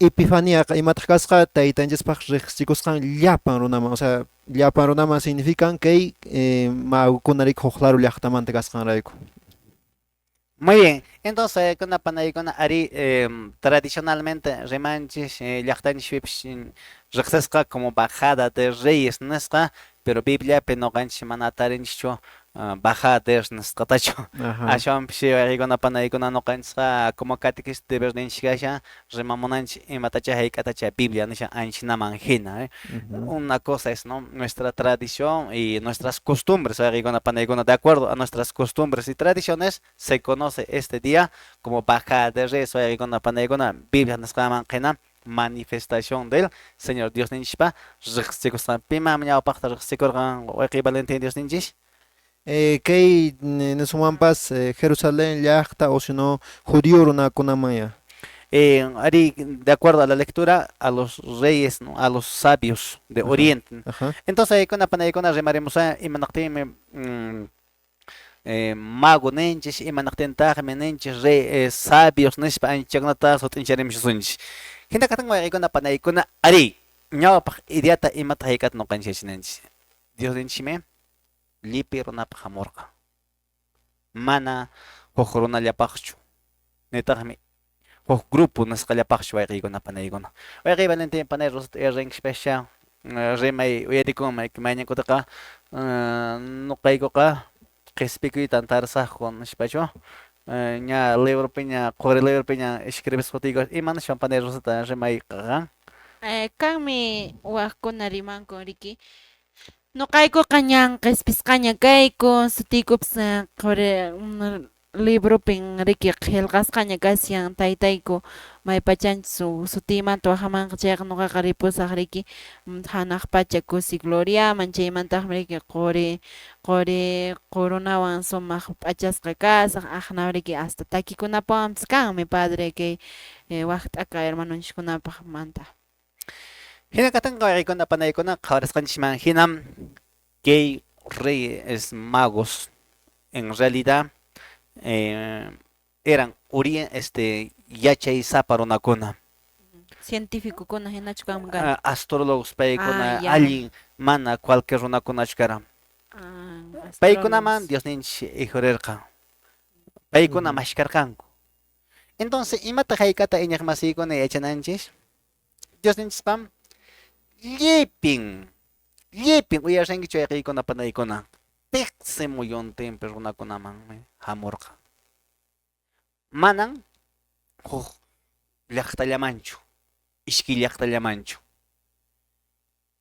Epifaniaqa imataq kasqa taytanchispaq riqsikusqan llapan runaman, o sea llapan runaman significan kay magokuna riki huk laru llaqtamanta kasqanrayku. Muy bien, entonces kuna panaykuna ari tradicionalmente rimanchis llaqtanchispipis riqsisqa como bajada de Reyes nisqa, pero Bibliapi ñuqanchis mana tarinchischu bajada de Reyes nisqatachu. Ashwanpis wayqiykuna panaykuna ñuqanchisqa como catequista deberninchis kashan rimamunanchis imatacha hayk'atacha Biblia nishan anchinaman hina. Una cosa es, ¿no?, nuestra tradición y nuestras costumbres, wayqiykuna panaykuna, de acuerdo a nuestras costumbres y tradiciones se conoce este día como bajada de Reyes, wayqiykuna panaykuna, Biblia nisqaman hina manifestación del Señor Dios ninchispa riqsikusqan. Pimanmi ñawpaqta riqsikurqan wayqiy Valentín Dios ninchis? Kay nisunmanpas Jerusalén llaqta o sino judío runakunamanya. Ari, de acuerdo a la lectura, a los reyes, ¿no? A los sabios de Oriente. Entonces, aykuna panaykuna rimarimusa imanaqtinmi mago ninchis, imanaqtintaqmi ninchis rey sabios nispa anchakunata sut'incharimushasunchis. Hina kaqtin wayqikuna panaykuna ari ñawpaq ideata imata hayk'ata ñuqanchis ninchis. Dios ninchishmi llipi runapaq hamurqan. Mana huk runallapaqchu. Nitaqmi huk grupo nisqallapaqchu wayqiykuna panaykuna. Wayqiy Valentín panay Rosita uyarinkispascha rimay uyarikunman mayñankutaqa ñuqaykuqa qispikuytan tarisaqku nispachu ña libropiña quri libropiña escribisqatiyku ima nispan panay Rosita rimayqa? Kanmi waqkuna rimanku riki. Ñuqaykuqa ñan qispisqaña kayku, sutiykupas quri libropin riki qillqasqaña kashan taytayku maypachanchis sutiymanta waqhamanqa chayqa ñuqaqa ripusaq riki hanaq pacha kusi gloriaman chaymantaqmi riki quri quri qurunawan sumaq p'achasqa kasaq aqna riki hasta takikunapawanpas kanmi padre kay waqt'aka hermanonchiskunapaq manta. Hina kaqtinqa wayqiykuna panaykuna qhawarisqanchisman hinam kay reyes magos en realidad eran yachaysapa runakuna. Cientificokuna hinachu kanman karqa? Astrólogos paykuna allin mana cualquier runakunachu karan. Paykunaman Diosninchis ikhurirqan. Paykuna mashkarqanku. Entonces, imataq hayk'ata iñiqmasiykuna yachananchis? Diosninchisqam llipin, llipin uyarishankichu wayqiykuna panaykuna tiqsi muyuntinpi runakunamanmi hamurqan. Manan huk llaqtallamanchu, iskay llaqtallamanchu.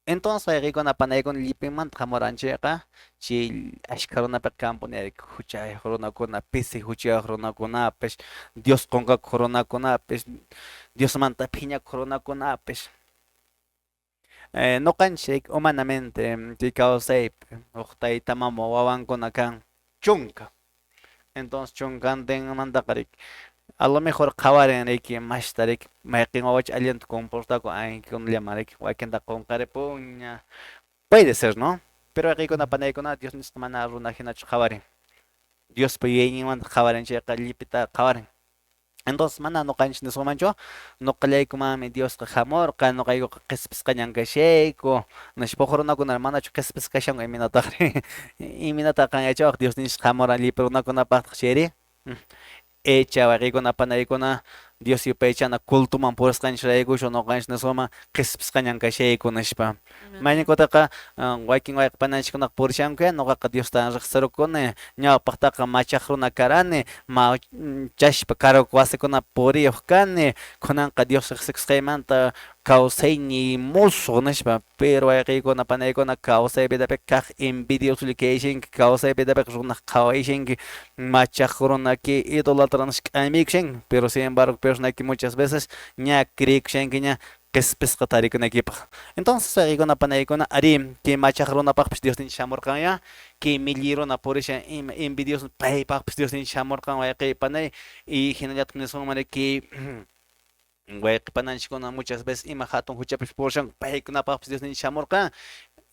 Entonces wayqiykuna panaykuna llipinmanta hamuran chayqa chay ashkha runapiqa kanpuni huchayuq runakuna, pisi huchayuq runakunapis, Dios qunqakuq runakunapis, Diosmanta phiñakuq runakunapis. Ñuqanchik humanamente chay kawsaypi huk tayta mama wawankuna kan chunka. Entonces chunkantinmantaqa riki a lo mejor qhawarin riki mashta riki mayqin wawacha allinta comportakun aykunallaman riki wakinta qunqaripunña. Puede ser, ¿no? Pero wayqiykuna panaykuna Dios nisqa mana runa hinachu qhawarin. Diospa yuyayninmanta qhawarin chayqa llipita qhawarin. Entonces mana ñuqanchis nisunmanchu ñuqallaykumanmi Diosqa hamurqa, ñuqaykuqa qispisqañan kashayku. Nispa huk runakuna manachu qispisqa kashanku imaynataqri imaynataq qan yachawaq Dios nisqa hamuran llipi runakunapaqtaq chayri? Echa wayqiykuna panaykuna Dios yupaychana cultoman purisqanchisraykuchu ñuqanchis nisunman qispisqañan kashayku nispa. Mayninkutaqa wakin wayqi pananchikkunaqa purishankuya ñuqaqa Diosta riqsirukuni ñawpaqtaqa machaq runa karani machashpa karu wasikunapi puriyuq kani kunanqa Dios riqsikusqaymanta kawsayniy musuq nispa. Pero wayqiykuna panaykuna kawsay vidapiqa kaq envidiosolla kayshanki kawsay vidapiqa runaq qhawayashanki machaq runa kay idolatra nispa k'amiykushanki pero sin embargo personayki muchas veces ña creekushankiña qispisqa tarikunaykipaq. Entonces wayqiykuna panaykuna ari kay machaq runapaqpis Diosninchis hamurqanya kay millay runa purishan ima envidioso paypaqpis Diosninchis hamurqan wayqiy panay y hinallataq nisunman kay wayqi pananchiskuna muchas veces ima hatun huchapis purishanku paykunapaqpis Diosninchis hamurqan.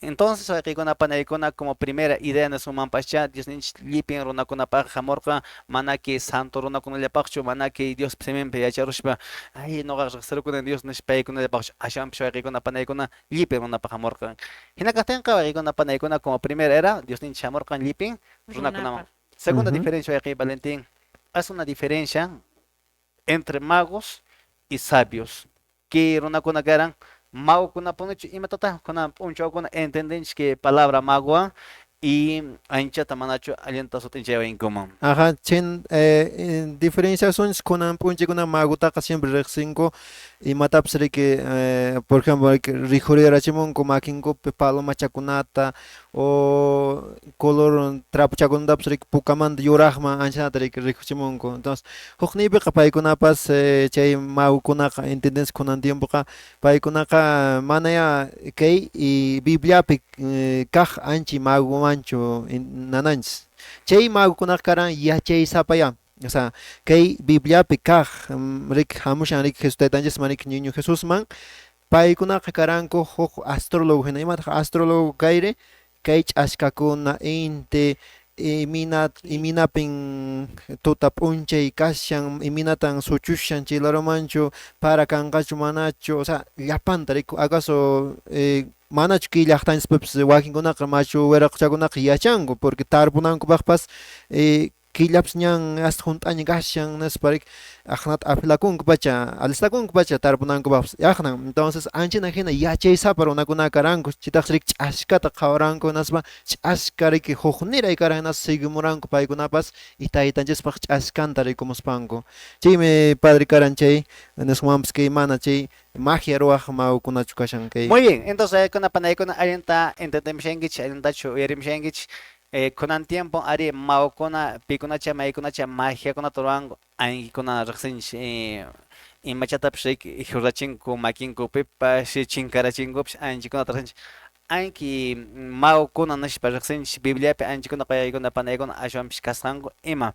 Entonces wayqiykuna panaykuna como primera idea nisunmanpascha Diosninchis llipin runakunapaq hamurqan mana kay santo runakunallapaqchu mana kay Diospa siminpi yacharuspa ay ñuqaqa riqsirukuni Dios nispa paykunallapaqchu aswanpis wayqiykuna panaykuna llipin runapaq hamurqan. Hina kaqtinqa wayqiykuna panaykuna como primera era Diosninchis hamurqan llipin runakunaman. Segunda diferencia wayqiy Valentín, haz una diferencia entre magos y sabios. Kay runakuna karan magokunapunichu imatataq kunan p'unchawkuna entendinchis kay palabra magowan y anchata manachu allinta sut'inchaywankuman. Aja, chin diferenciasunchis kunan p'unchaykuna magotaqa siempre riqsinku imatapis riki por ejemplo rikhurirarachimunku makinkupi palomachakunata O color trapuchakunatapas riki pukamanta yuraqman anchanata riki rikuchimunku. Entonces hukniypiqa paykunapas chay magukunaqa entendense kunan tiempoqa paykunaqa manaya kay y Bibliapi kaq anchi magumanchu nananchis. Chay magukunaqa karan yachaysapaya. O sea, kay Bibliapi kaq riki hamushan riki Jesús taytanchisman riki niño Jesusman paykunaqa karanku huk astrólogo hina. Imataq astrólogo kayri? Kay ch'askakuna inti iminapin tuta p'unchay kashan, iminatan suchushan chay larumanchu para kanqachu manachu, o sea, llapanta riku acaso manachu kay llaqtanchispipas wakinkunaqa machu wiraquchakunaqa yachanku porque tarpunankupaqpas killapas ñan hasta hunt'aña kashan nispa riki aqnata afilakunku pacha alistakunku pacha tarpunankupaqpas aqnan. Entonces anchina hina yachaysapa runakunaqa karanku chaytaqsi riki ch'askata qhawaranku hinaspa ch'aska riki hukniray karan hinaspa siguimuranku paykunapas y taytanchispaq ch'askanta rikumuspanku. Chaymi padre karan chay niswanpas kay mana chay magia ruwaq magukunachu kashan kay. Muy bien, entonces kuna panaykuna allinta entendemshankichik, allintachu uyarimushankichik. Kunan tiempo ari magukuna pikunacha maykunacha magiakunata ruwanku ankikuna riqsinchik imachatapish riki rurachinku makinkupipash chinkarachinkupish anchikunata riqsinchik. Anki magukuna nishpa riqsinchik Bibliapi anchikuna qayaykuna panaykuna ashwanpish kasqanku ima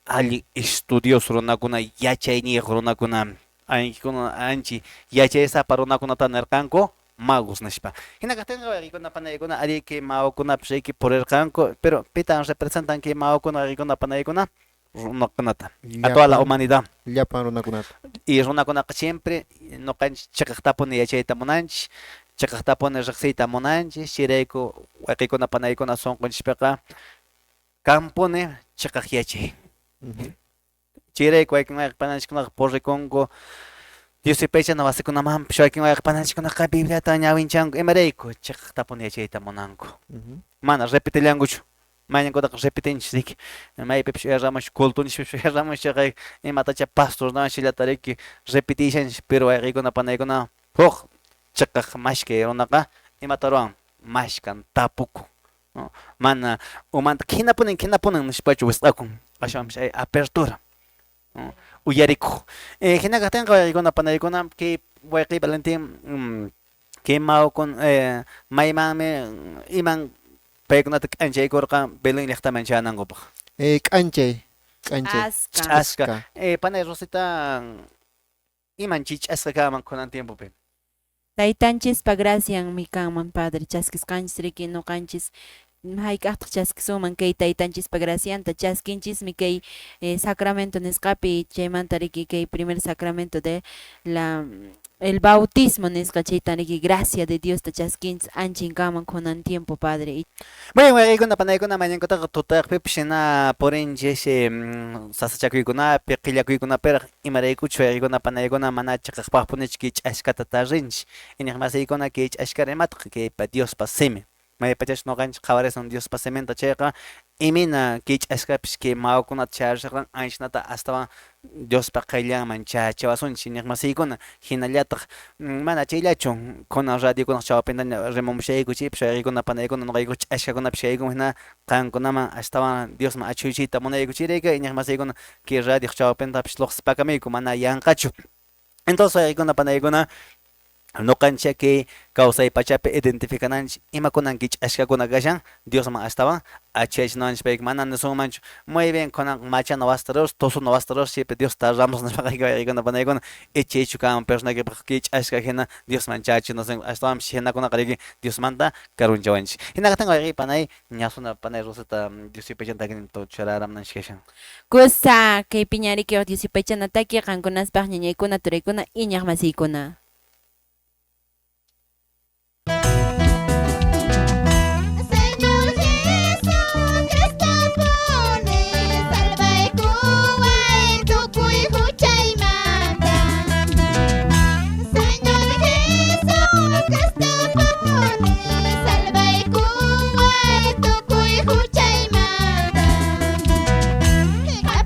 allin estudioso runakuna yachayniyuq runakuna ankikuna anchi yachaysapa runakunata nirqanku magos nishpa. Hina kaqtinqa wayqikuna panaykuna ari kay magukunapish riki purirqanku, pero pitan representan kay magukuna wayqikuna panaykuna runakunata, a toda la humanidad. Llapan runakunata. Y runakunaqa siempre ñuqanchik chiqaqtapuni yachayta munanchik, chiqaqtapuni riqsiyta munanchik, chayrayku wayqikuna panaykuna sunqunchikpiqa kanpuni chiqaq yachay. Chayrayku wakin wayqi pananchikkunaqa purikunku Dios yupaychana wasikunamanpish wakin wayqi pananchikkunaqa Bibliata ñawinchanku imarayku chiqaqtapuni yachayta munanku. Mana repetillankuchu. Mañankutaqa repetinchik riki maypipish uyaramush cultunchikpish uyaramush chayqa imatacha pastor shillata riki repetishanchik, pero wayqikuna panaykuna huk chiqaq mashkay runaqa imata ruwan mashkan tapukun, mana umanta qhinapunin qhinapunin nishpachu wisq'akun ashwanpish hay apertura uyarikuq. Hina kaqtinqa wayqikuna panaykuna kay wayqiy Valentín kay magukuna maymanmi iman paykunata k'anchaykurqan Belén llaqtaman chayanankupaq. K'anchay, k'anchay. Ch'aska. Panay Rosita iman chay ch'aska kanman kunan tiempopi? Taytanchispa gracianmi kanman padre chaskisqanchis riki ñuqanchis hayk'aqtaq chaskisunman kay taytanchispa gracianta chaskinchismi kay sacramento nisqapi chaymanta riki kay primer sacramento de la el bautismo nisqa chaytan riki gracia de Diosta chaskinchis anchin kanman kunan tiempo padre. Bueno, wayqikuna panaykuna mañankutaqa tutayaqpipish hina purinchis sasachakuykunapi qillakuykunapiraq imaraykuchu wayqikuna panaykuna mana chiqaqpaqpunichu kay ch'askata tarinchik iñiqmasiykuna kay ch'askara imataq kaypa Diospa simi. Maypachachus ñuqanchik qhawarisun Diospa siminta chayqa imina kay ch'askapish kay magukunata chayarisharqan anchanata astawan Diospa qayllanman chayachiwasunchik iñiqmasiykuna hinallataq mana chayllachu kunan radiokunaq chawpintaña rimamushayku chaypish wayqikuna panaykuna ñuqayku ch'askakunapish kayku hina qankunaman astawan Diosman achhuychiyta munayku chayrayku iñiqmasiykuna kay radioq chawpintapish lluqsipakamuyku mana yanqachu. Entonces wayqikuna panaykuna ñuqanchik kay kawsay pachapi identificananchik imakunan kay ch'askakuna kashan Diosman astawan achhuyachinanchik payka mana nisunmanchu muy bien kunan machana wasita ruraspa tusuna wasita ruraspa chaypi Diosta ramos nispaqa wayqikuna panaykuna ichaychu kanman personakipaq kay ch'aska hina Diosman chayachinasun ashtawanpish hinakunaqa riki Diosmanta karunchawanchik. Hina kaqtinqa wayqiy panay ñasuna panay Rosita Dios yupaychana takinta churaramunanchik kashan. Kusa kay piñariki Dios yupaychana taki qankunaspaq ñañaykuna turaykuna iñiqmasiykuna.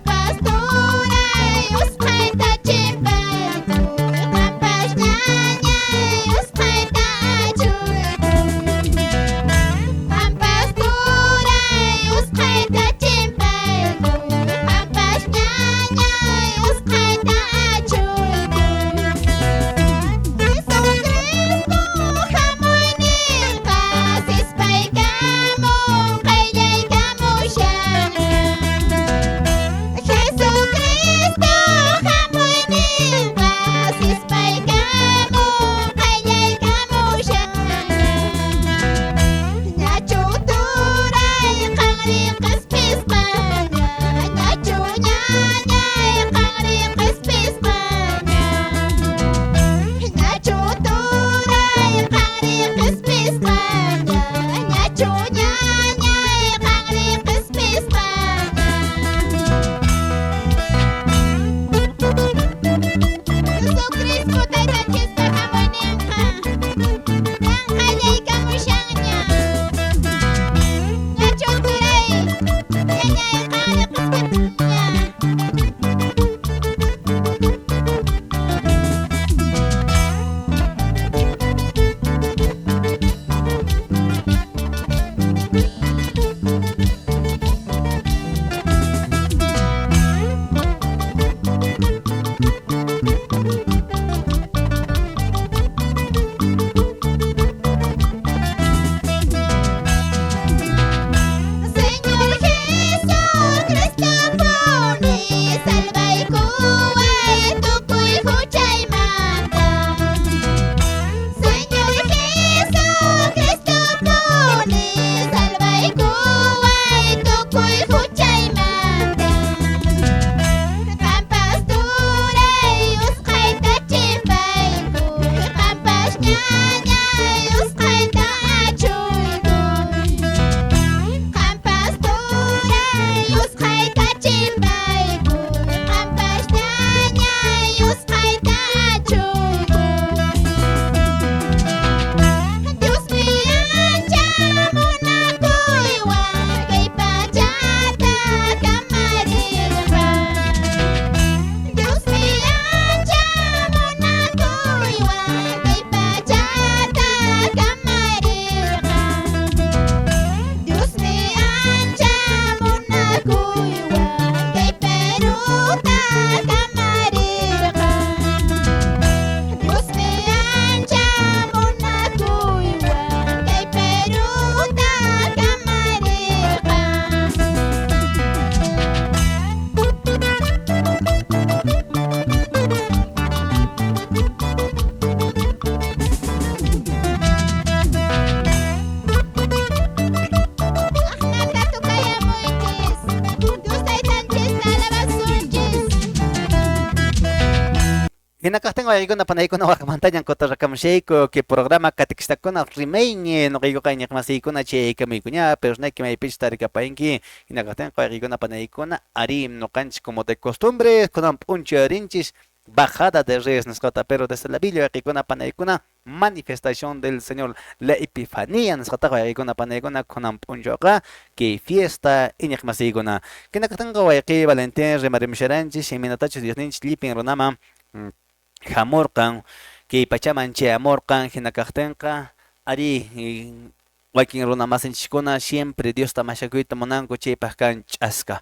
Pastora, Hina kaqtin waykuna panaykuna waqmantañan kutirakamushayku kay programa katikistakuna rimayñi nuqaykuqa iñiqmasiykuna chaykamuykuña pero nayki maypichus tarikapayanki hina kaqtinqa wayqiykuna panaykuna arí nuqanchis como de costumbre kunan p'unchay rinchis bajada de reyes nisqata pero desde la Biblia wayqiykuna panaykuna manifestación del Señor la Epifanía nisqataqa wayqiykuna panaykuna kunan p'unchawqa kay fiesta iñiqmasiykuna hina kaqtinqa wayqiy Valentín rimarimusharanchis imaynatachus Diosninchis llipin runaman hamurqan kay pachaman chayamurqan hina kaqtinqa arí wakin runa masinchiskuna siempre Diosta mashakuyta munanku chaypaq kan ch'aska.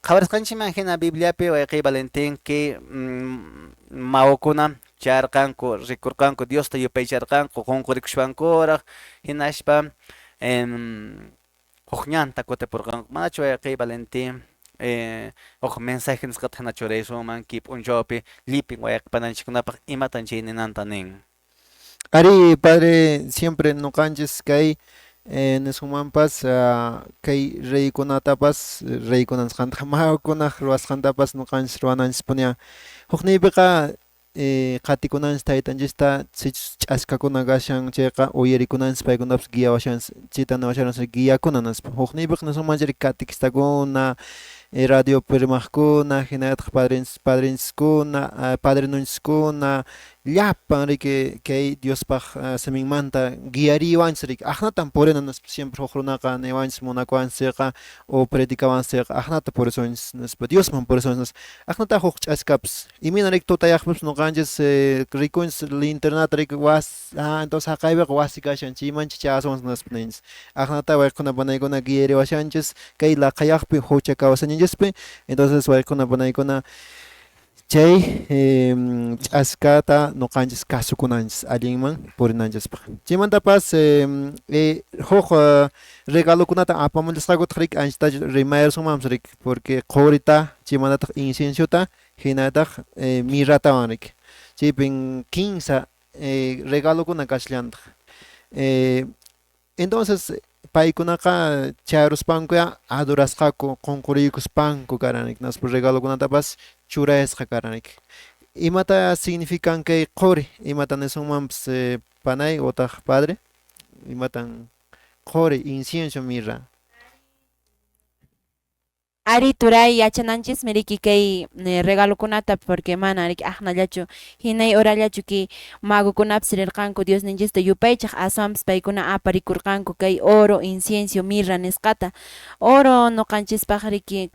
Qhawarisqanchikman hina Bibliapi wayqiy Valentín kay mawakuna charqanku rikurqanku Diosta yupaycharqanku qunqurikuspankuraq hinaspa huk ñanta kutipurqanku manachu wayqiy Valentín huk mensaje nisqata hina churaysunman kay p'unchawpi llipin wayqipananchikkunapaq imatan chay ninanta nin. Arí, padre, siempre nuqanchis kay nisunmanpas kay reykunatapas reykuna nisqanta magukunaq ruwasqantapas nuqanchis ruwananchispuniya hukniypiqa qatikunanchis taytanchista sichus ch'askakuna kashan chayqa uyarikunanchis paykunapas guiawashanchis chayta niwasharanchis guiakuna nispa hukniypiqa nisunman chayri katikistakuna radiopi rimaqkuna hinallataq padrinchiskuna padrinunchiskuna llapan riki kay Diospaq siminmanta guiariwanchis riki aqnatan purina nispa siempre huk runaqa niwanchis munakuwanchis chayqa o predicawanchis chayqa aqnata purisunchis nispa Diosman purisunchis nispa aqnata huk ch'askapas imayna riki tutayaqpipas nuqanchis rikunchis linternata riki was entonces haqaypiqa wasi kashan chaymanchis chayasunchis nispa ninchis aqnata wayqikuna panaykuna guiariwashanchis kay laqhayaqpi hucha kawsayninchispi entonces wayqikuna panaykuna chay ch'askata nuqanchis kasukunanchis allinman purinanchispaq chaymantapas huk regalokunata apamullasqakutaq riki anchatachu rimayarsunmanpas riki porque qurita chaymantataq inciensota hinallataq mirratawan riki chaypin kinsa regalokuna kashallantaq entonces paykunaqa chayaruspankuya adorasqaku qunquriykuspanku karan riki hinaspa regalokunatapas churayasqa karan riki imata significan kay quri imata nisunmanpas panay utaq padre imatan quri incienso mirra. Ari turay yachananchismi riki kay regalokunata porque mana riki aqnallachu hinay horallachu kay magukunapas rirqanku Diosninchista yupaychaq aswanpas paykuna aparikurqanku kay oro, incienso, mirra nisqata. Oro nuqanchispaq riki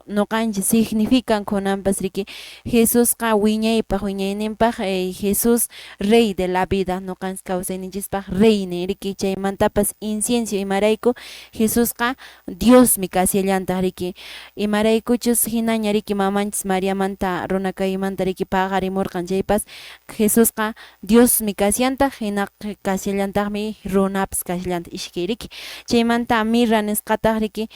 nuqanchis significan kunanpas riki Jesusqa wiñaypaq wiñayninpaq Jesús rey de la vida nuqanchis kawsayninchispaq reynin riki chaymantapas incienso imarayku Jesusqa Diosmi kashallantaq riki imaraykuchus hinaña riki mamanchis Mariamanta runa kaymanta riki paqarimurqan chaypas Jesusqa Diosmi kashallantaq hina kashallantaqmi runapas kashallantaq ishkay riki chaymanta mirra nisqataq riki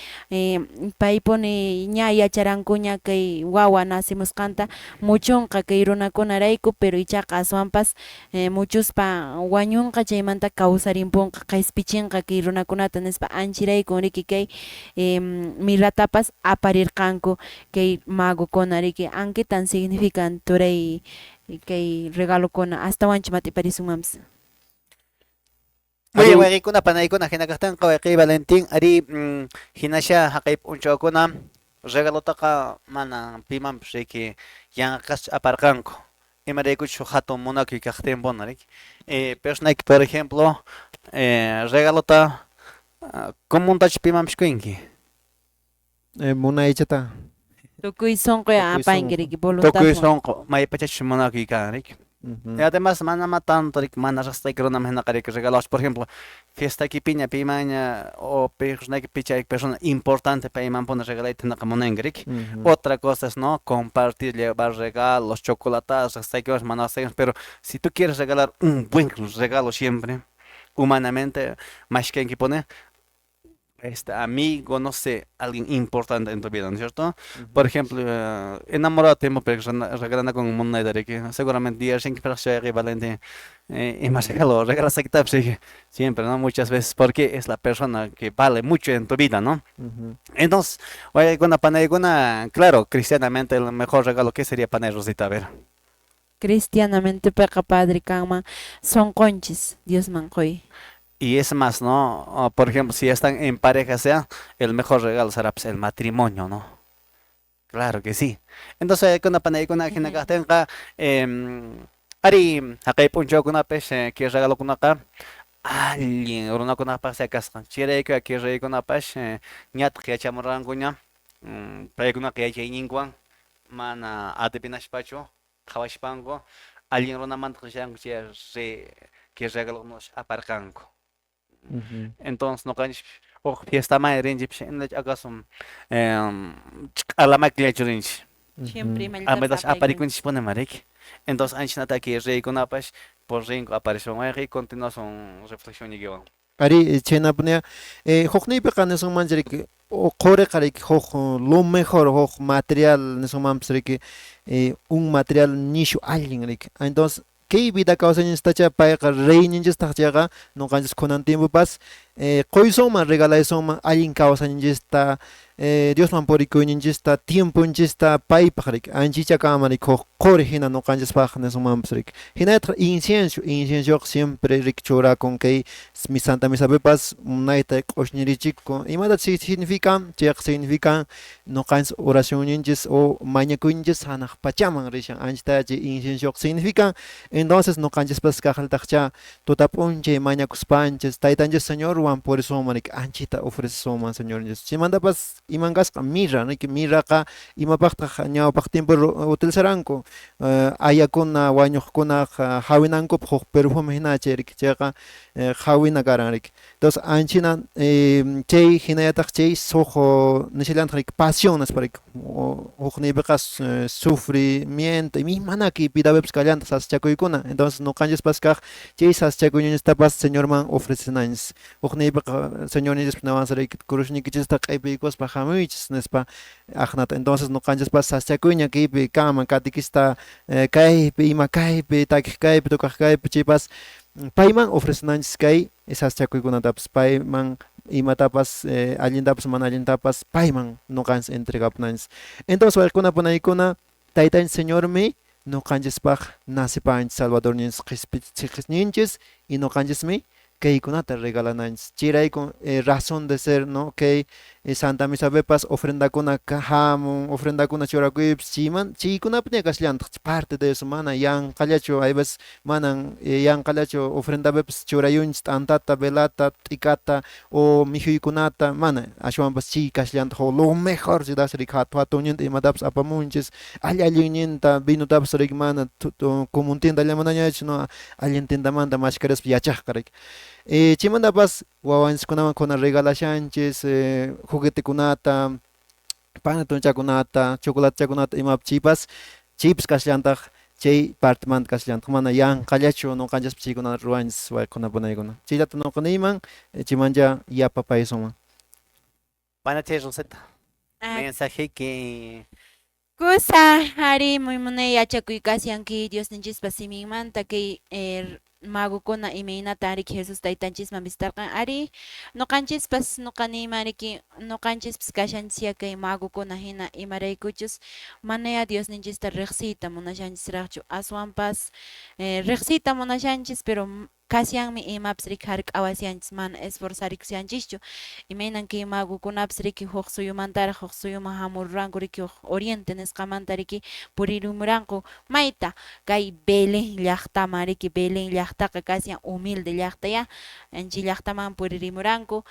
paypuni ña yacharankuña kay wawa nacimusqanta muchunqa kay runakunarayku pero ichaqa aswanpas muchuspa wañunqa chaymanta kawsarimpunqa qispichinqa kay runakunata nispa anchiraykun riki kay mirratapas aparirqanku kay magukuna riki ankitan significan turay kay regalokuna astawanchu mat'iparisunmanpas. Muy wayqiykuna panaykuna hina kaqtinqa wayqiy Valentín arí hinasha haqay p'unchawkuna regalotaqa mana pimanpas riki yanqaschu aparqanku imaraykuchus huk hatun munakuy kaqtinpuna riki personayki por ejemplo regalota comuntachu pimanpis quyinki. Munaychata. Tukuy sunqu apanki riki voluntad. Tukuy sunqu maypachachus munakuy kan riki. Y además mana ma tanto riki mana riqsisqayki runaman hinaqa riki regalawaq por ejemplo fiestaykipiña pimanña o piqnayki pichay persona importante paymanpuni regalayta hinaqa munanki riki. Otra cosa es no compartir llevar regalos chocolatadas riqsisqaykiwanpas mana riqsisqaykiwanpas pero si tú quieres regalar un buen regalo siempre humanamente mashkankipuni este amigo, no sé, alguien importante en tu vida, ¿no es cierto? Por ejemplo, enamorado tiempo pero regalando con moneda riki seguramente diarshinki Valentín ima regalo regalasqaykitapas siempre, ¿no? Muchas veces porque es la persona que vale mucho en tu vida, ¿no? Entonces, wayqikuna panaykuna, claro, cristianamente el mejor regalo, ¿qué sería panay Rosita? A ver. Cristianamentepiqa padre kanman sunqunchis Diosman quy. Y es más, ¿no? Por ejemplo, si ya están en pareja, sea, el mejor regalo será pues, el matrimonio, ¿no? Claro que sí. Entonces, kuna panaykuna hina kaqtinqa, ari haqay p'unchawkunapis kay regalokunaqa allin runakunapaq sea kasqa. Chayrayku kay reykunapas ñataq yachamurqankuña, paykunaqa yachayninkuwan mana atipinashpachu qhawashpanku allin runamanta rishanku chay rey kay regalokunash aparqanku. Entonces ñuqanchik huk fiestaman rinchik acaso ch'alamakillachu rinchik. Siempre imallatapas Ametash apaykunchik. aparikunchikpuni riki. Entonces anchanata kay reykunapash por rinku aparishun wayqi continuasun reflexionniykiwan. Ari chhaynapuni hukniypiqa nisunmanchik riki quriqa riki huk lo mejor huk material nisunmanpis riki un material nishu allin riki. Entonces kay vida kawsayninchistacha payqa reyninchistaq chayqa ñuqanchis kunan tiempopas quysunman regalaysunman allin kawsayninchista Diosman purikuyninchista tiemponchista paypaq riki anchicha kanman riki huk quri hina ñuqanchispaq nisunmanpis riki. Hinallataq incienso, inciensoqa siempre riki churakun kay santa misapipas munayta q'usñirichikun. Imatataq significan? Chayqa significan ñuqanchis oracionninchis o mañakuyninchis hanaq pachaman rishan anchata chay inciensoqa significan. Entonces ñuqanchispas kaqllataqcha tuta p'unchay mañakuspanchis taytanchis Señorwan purisunman riki anchita ofrecesunman Señorninchis. Chaymantapas iman kasqa mirra riki mirraqa imapaqtaq ñawpaq tiempo utilizaranku ayakuna wañuqkunaq hawinankupaq huk perfume hina chay riki chayqa hawina karan riki. Entonces anchina chay hinallataq chay huk nishallantaq riki pasión nispa riki hukniypiqa sufrimiento imaymana kay vidapipas kallantaq sasachakuykuna. Entonces ñuqanchispas kaq chay sasachakuyninchistapas Señorman ofrecenanchis. Hukniypiqa Señorninchis niwanchis riki cruznikichista q'ipiykuspa hamuychis nispa aqnata. Entonces ñuqanchispas sasachakuyña kaypi kanman catequista kaypi ima kaypi takiq kaypi tukaq kaypi chaypas payman ofrecenanchis kay sasachakuykunatapas payman imatapas allintapas mana allintapas payman ñuqanchis entregapunanchis. Entonces wayqikuna panaykuna taytanchis Señormi ñuqanchispaq nacipanchis Salvadorninchis qhispichiqninchis y ñuqanchismi kaykunata regalananchis. Chayrayku razón de ser, ¿no? Kay Santa Misapipas ofrendakuna hamun, ofrendakuna churakuypis chayman chaykunapiña kashallantaq parte de eso mana yanqallachu hay veces manan yanqallachu ofrendapipas churayunchis t'antata, velata, t'ikata o mikhuykunata mana ashwanpas chay kashallantaq lo mejor si das riki hatun hatunninta imatapas apamunchis alli allinninta vinotapas riki mana común tiendallamantañachu no allin tiendamanta mashkarispa yachaqqa riki. Chaymantapas wawanchiskunaman kuna regalashanchis juguetekunata, panetonchakunata, chocolatechakunata imapas chaypas chaypas kashallantaq chay partemanta kashallantaq mana yanqallachu ñuqanchispas chaykunata ruwanchis wayqikuna panaykuna. Chayllata ñuqa niyman chaymancha yapapaysunman. Buenas noches, Rosetta. Mensaje que Kusa ari muy munay yachakuy kashanki Diosninchispa siminmanta kay magukuna imaynata riki Jesus taytanchisman visitarqan ari ñuqanchispas ñuqa niyman riki ñuqanchispas kashanchisya kay magukuna hina imaraykuchus manaya Diosninchista riqsiyta munashanchisraqchu aswanpas riqsiyta munashanchis pero kashanmi imapas riki hark'awashanchis mana esforzarikushanchischu imaynan kay magukunapas riki huk suyumantaraq huk suyuman hamururanku riki huk oriente nisqamanta riki puririmuranku mayta kay Belén llaqtaman riki Belén llaqtaqa kashan humilde llaqtaya chay llaqtaman puririmuranku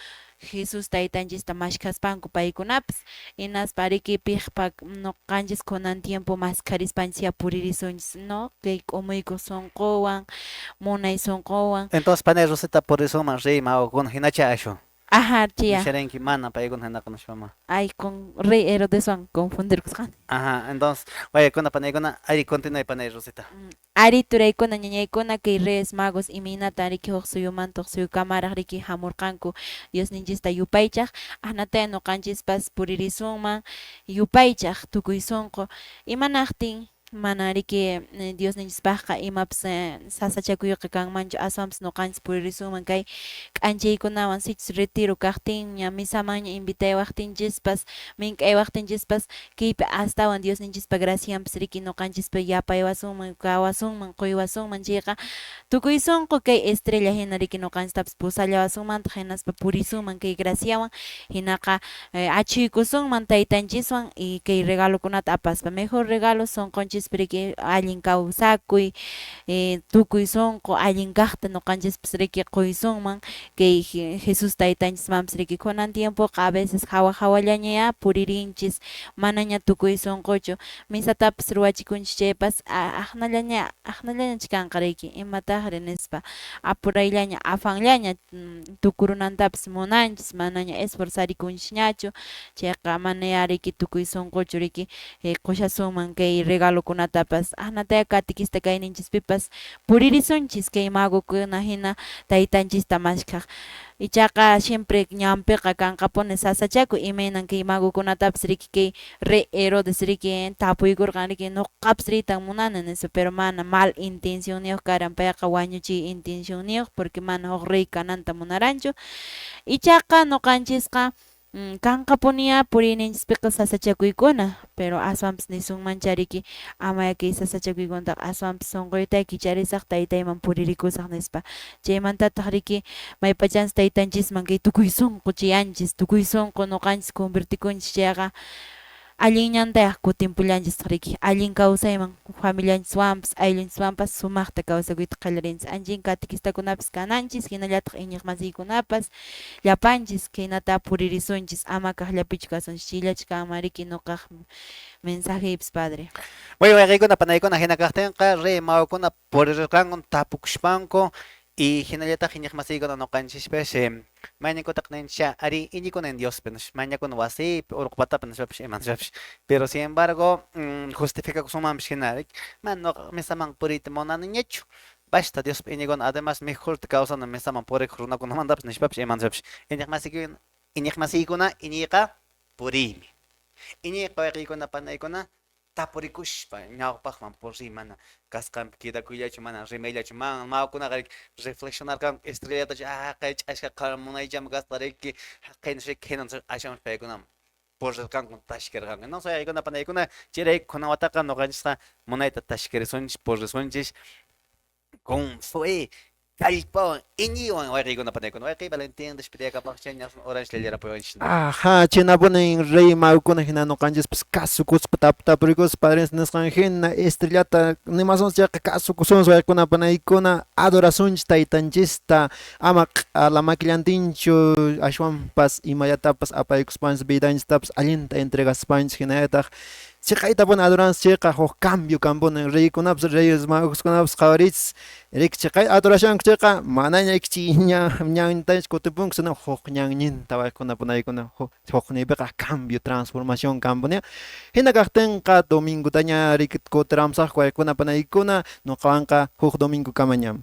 Jesus taytanchista mashkhaspanku paykunapas hinaspa riki piqpa ñuqanchis kunan tiempo maskharispanchis puririsunchis no kay k'umuykuq sunquwan munay sunquwan. Entonces panay Rosetta purisunman rey magukuna hinacha ashu. Ajá, chia. Nisharanki mana paykuna hinaqa nishpama. Ay, con rey Herodeswan confundirkusqani. Ajá, entonces, waykuna panaykuna ari continúe panay Rosita. Ari turaykuna ñañaykuna kay reyes magos imaynata riki huk suyumanta huk suyukamaraq riki hamurqanku Diosninchista yupaychaq ahnataya ñuqanchispas puririsunman yupaychaq tukuy sunqu imanaqtin Manan riki Diosninchispaqqa imapas sasachakuyqa kanmanchu, aswanpas noqanchis puririsunman kay k'anchaykunawan. Sichus retiro kaqtinña, misamanña invitaywaqtinchispas, mink'aywaqtinchispas, kaypi astawan Diosninchispa gracianpas riki noqanchispa yapaywasunman, kawasunman, qoywasunman chayqa, tukuy sonqo kay estrella hina riki noqanchistapas pusallawasunmantaq, hinaspa purisunman kay graciawan, hinaqa achhuykusunman taytanchiswan y kay regalokunata apaspa. Mejor regalo sonqonchispi riki allin kawsakuy, tukuy sonqo allin kaqta noqanchispas riki qoysunman kay Jesús taytanchismanpas riki. Kunan tiempoqa a veces hawa hawallañayá puririnchis, manaña tukuy sonqochu. Misatapas ruwachikunchis chaypas aqnallaña aqnallañach kanqa riki, imataqri nispa apurayllaña afanllaña tukurunantapas munanchis, manaña esforzarikunchisñachu, chayqa manayá riki tukuy sonqochu riki qoshasunman kay regalokunatapas. Aqnatayá catequista kayninchispipas puririsunchis kay magokuna hina taytanchista maskhaq. Ichaqa siempre ñanpiqa kanqapuni sasachakuy, imaynan kay magokunatapas riki kay rey Herodes riki tapuykurqan riki noqapas riytan munani nispa, pero mana mal intencionniyoq karan payqa, wañuchiy intencionniyoq, porque mana huk rey kananta munaranchu. Ichaqa noqanchisqa kanqapuniyá puriyninchispiqa sasachakuykuna, pero aswanpas nisunmancha riki amaya kay sasachakuykunataqa, aswanpas sonqoyta kicharisaq, taytayman puririkusaq nispa. Chaymantataq riki maypachanchis taytanchisman kay tukuy sonqo chayanchis, tukuy sonqo noqanchis convertikunchis chayqa, allin ñantayaq kutinpullanchistaq riki, allin kawsayman familianchiswanpas ayllunchiswanpas sumaqta kawsakuyta qallarinchis. Anchin catequistakunapas kananchis, hinallataq iñiqmasiykunapas, llapanchis khaynata puririsunchis, ama kaqllapichu kasunchis. Chayllachu kanman riki noqaq mensajeypas, padre. Bueno, wayqiykuna, panaykuna, hina kaqtinqa rey magokuna puririrqanku tapukushpanku y hinallataq iñiqmasiykuna noqanchispas mayninkutaq ninchá ari iñikuna en Diospi mañakuna wasiypi urqu patapi nispapas ima nispapas, pero sin embargo justificakusunmanpis hina riki, mana noqa misaman puriyta munaniñachu, basta Diospi iñikuna, además mejorta kawsana misaman purikuq runakunamantapas nispapas ima nispapas. Iñiqmasiykuna iñiqmasiykuna iñiyqa puriymi, iñiyqa wayqiykuna panaykuna tapurikushpa ñawpaqman puriy, mana kasqanpi quedakuyllachu, mana rimayllachu. Man mawakunaqa riki reflexionarqanku estrellatachu haqay ch'aska munaychami kasqa riki haqay nispa hinan aswanpas paykunaman purirqanku tashkirqanku. Entonces wayqiykuna panaykuna chayrayku kunan wataqa noqanchisqa munayta tashkirisunchis, purisunchis con fe, kallpawan, iñiywan wayqiykuna panaykuna. Wayqiy Valentín despediyakapaqcha ña oranchis llallarapuwanchis. Ajá, chaynapunin rey magokuna hina noqanchispas kasukuspa tapurikuspa padres nisqan hina estrellata nimasunchis chayqa kasukusunchis wayqikuna panaykuna, adorasunchis taytanchista, ama q'ala makillantinchu, ashwanpas imallatapas apaykuspanchis vidanchistapas allinta entregaspanchis, hinallataq chiqaytapuni adoranchis chayqa huk cambio kanpunin. Reykunapas reyes magoskunapas qhawarichis riki chiqay adorashanku chayqa manaña riki ñantañachu kutipunku, sino huk ñanninta wayqikuna panaykuna, hukniypiqa cambio transformación kanpuni. Hina kaqtinqa domingotaña riki kutiramusaqku wayqikuna panaykuna, noqawanqa huk domingo kamaña.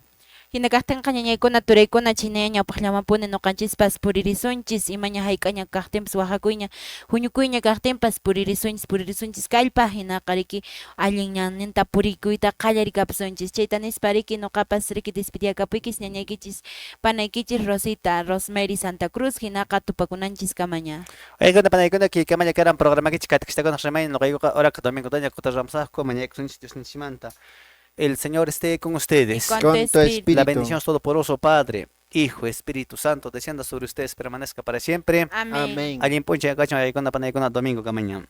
Hina kaqtinqa ñañaykuna turaykuna chinaya ñawpaqllamapuni noqanchispas puririsunchis, imaña hayk'aña kaqtinpas waqakuyña huñukuyña kaqtinpas puririsunchis, puririsunchis kallpa, hinaqa riki allin ñanninta purikuyta qallarikapusunchis. Chayta nispa riki noqapas riki despediyakapuykis ñañaykichis panaykichis Rosita Rosemary Santa Cruz, hinaqa tupakunanchis kamaña. Waykuna panaykuna kay kamalla karan programakichis catequistakunaq rimaynin, noqaykuqa oraka domingotaña kutiramusaqku, mañaykusunchis Diosninchikmanta. El Señor esté con ustedes. Y con tu Con tu espíritu. La espíritu. bendición Todopoderoso Padre, Hijo, Espíritu Santo, descienda sobre ustedes, permanezca para siempre. Amén. Amén. Allin p'unchay kachun waykuna panaykuna domingo kamaña.